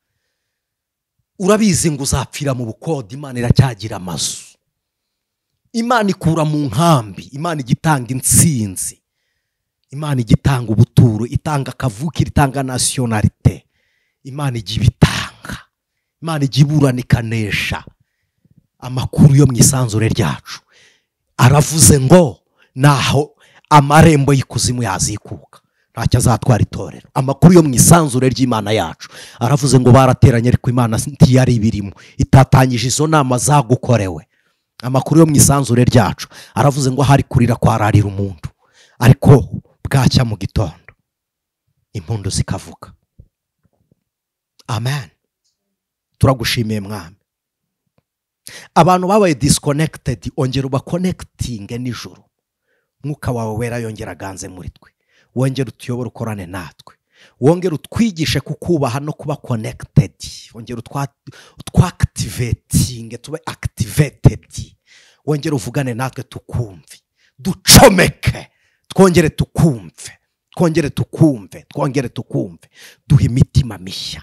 Urabizi ngo uzapfira mu bukode, Imana iracyagira amazu. Imana ikura mu nkambi, Imana igitanga intsinzi, Imana igitanga ubuturo, itanga akavukire, itanga nationalité. Imana ijya ibitanga, Imana ijya iburana ikanesha. Amakuru yo mu isanzure ryacu aravuze ngo naho amarembo y'ikuzimu yazikuka, ntacyo azatwara itorero. Amakuru yo mu isanzure ry'Imana yacu aravuze ngo barateranye ariko Imana ntiyari ibirimo, itatanyije izo nama zagukorewe. Amakuru yo mu isanzure ryacu aravuze ngo hari kurira kwararira umuntu, ariko bwacya mu gitondo impundu zikavuga. Amen. Turagushimiye Mwami. Abantu babaye disconnected, ongera ubaconnectinge nijoro. Mwuka wawe wera yongera aganze muri twe, wongera utuyobore ukorane natwe, wongera utwigishe kukubaha no kuba connected, wongera utwactivatinge tube activated, wongera uvugane natwe tukumve, ducomeke, twongere tukumve, twongere tukumve, twongere tukumve. Duhe imitima mishya,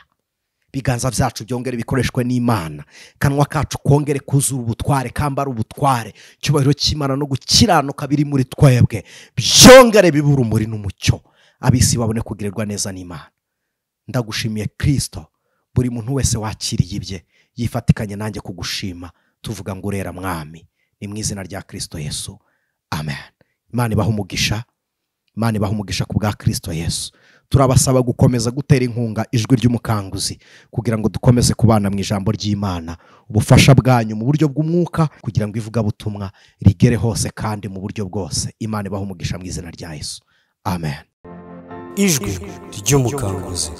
Ibiganza byacu byongere bikoreshwe n'Imana, kanwa kacu kongere kuzura ubutware, kambara ubutware, icyubahiro cy'Imana no gukiranuka biri muri twebwe byongere bibe urumuri n'umucyo, ab'isi babone kugirirwa neza n'Imana. Ndagushimiye Kristo, buri muntu wese wakiriye ibye yifatikanye nanjye kugushima, tuvuga ngo urera Mwami, ni mu izina rya Kristo Yesu, amen. Imana ibahe umugisha, Imana ibahe umugisha ku bwa Kristo Yesu. Turabasaba gukomeza gutera inkunga Ijwi ry'Umukanguzi kugira ngo dukomeze kubana mu ijambo ry'Imana, ubufasha bwanyu mu buryo bw'umwuka kugira ngo ivugabutumwa rigere hose kandi mu buryo bwose. Imana ibahe umugisha mu izina rya Yesu, amen. Ijwi ry'Umukanguzi.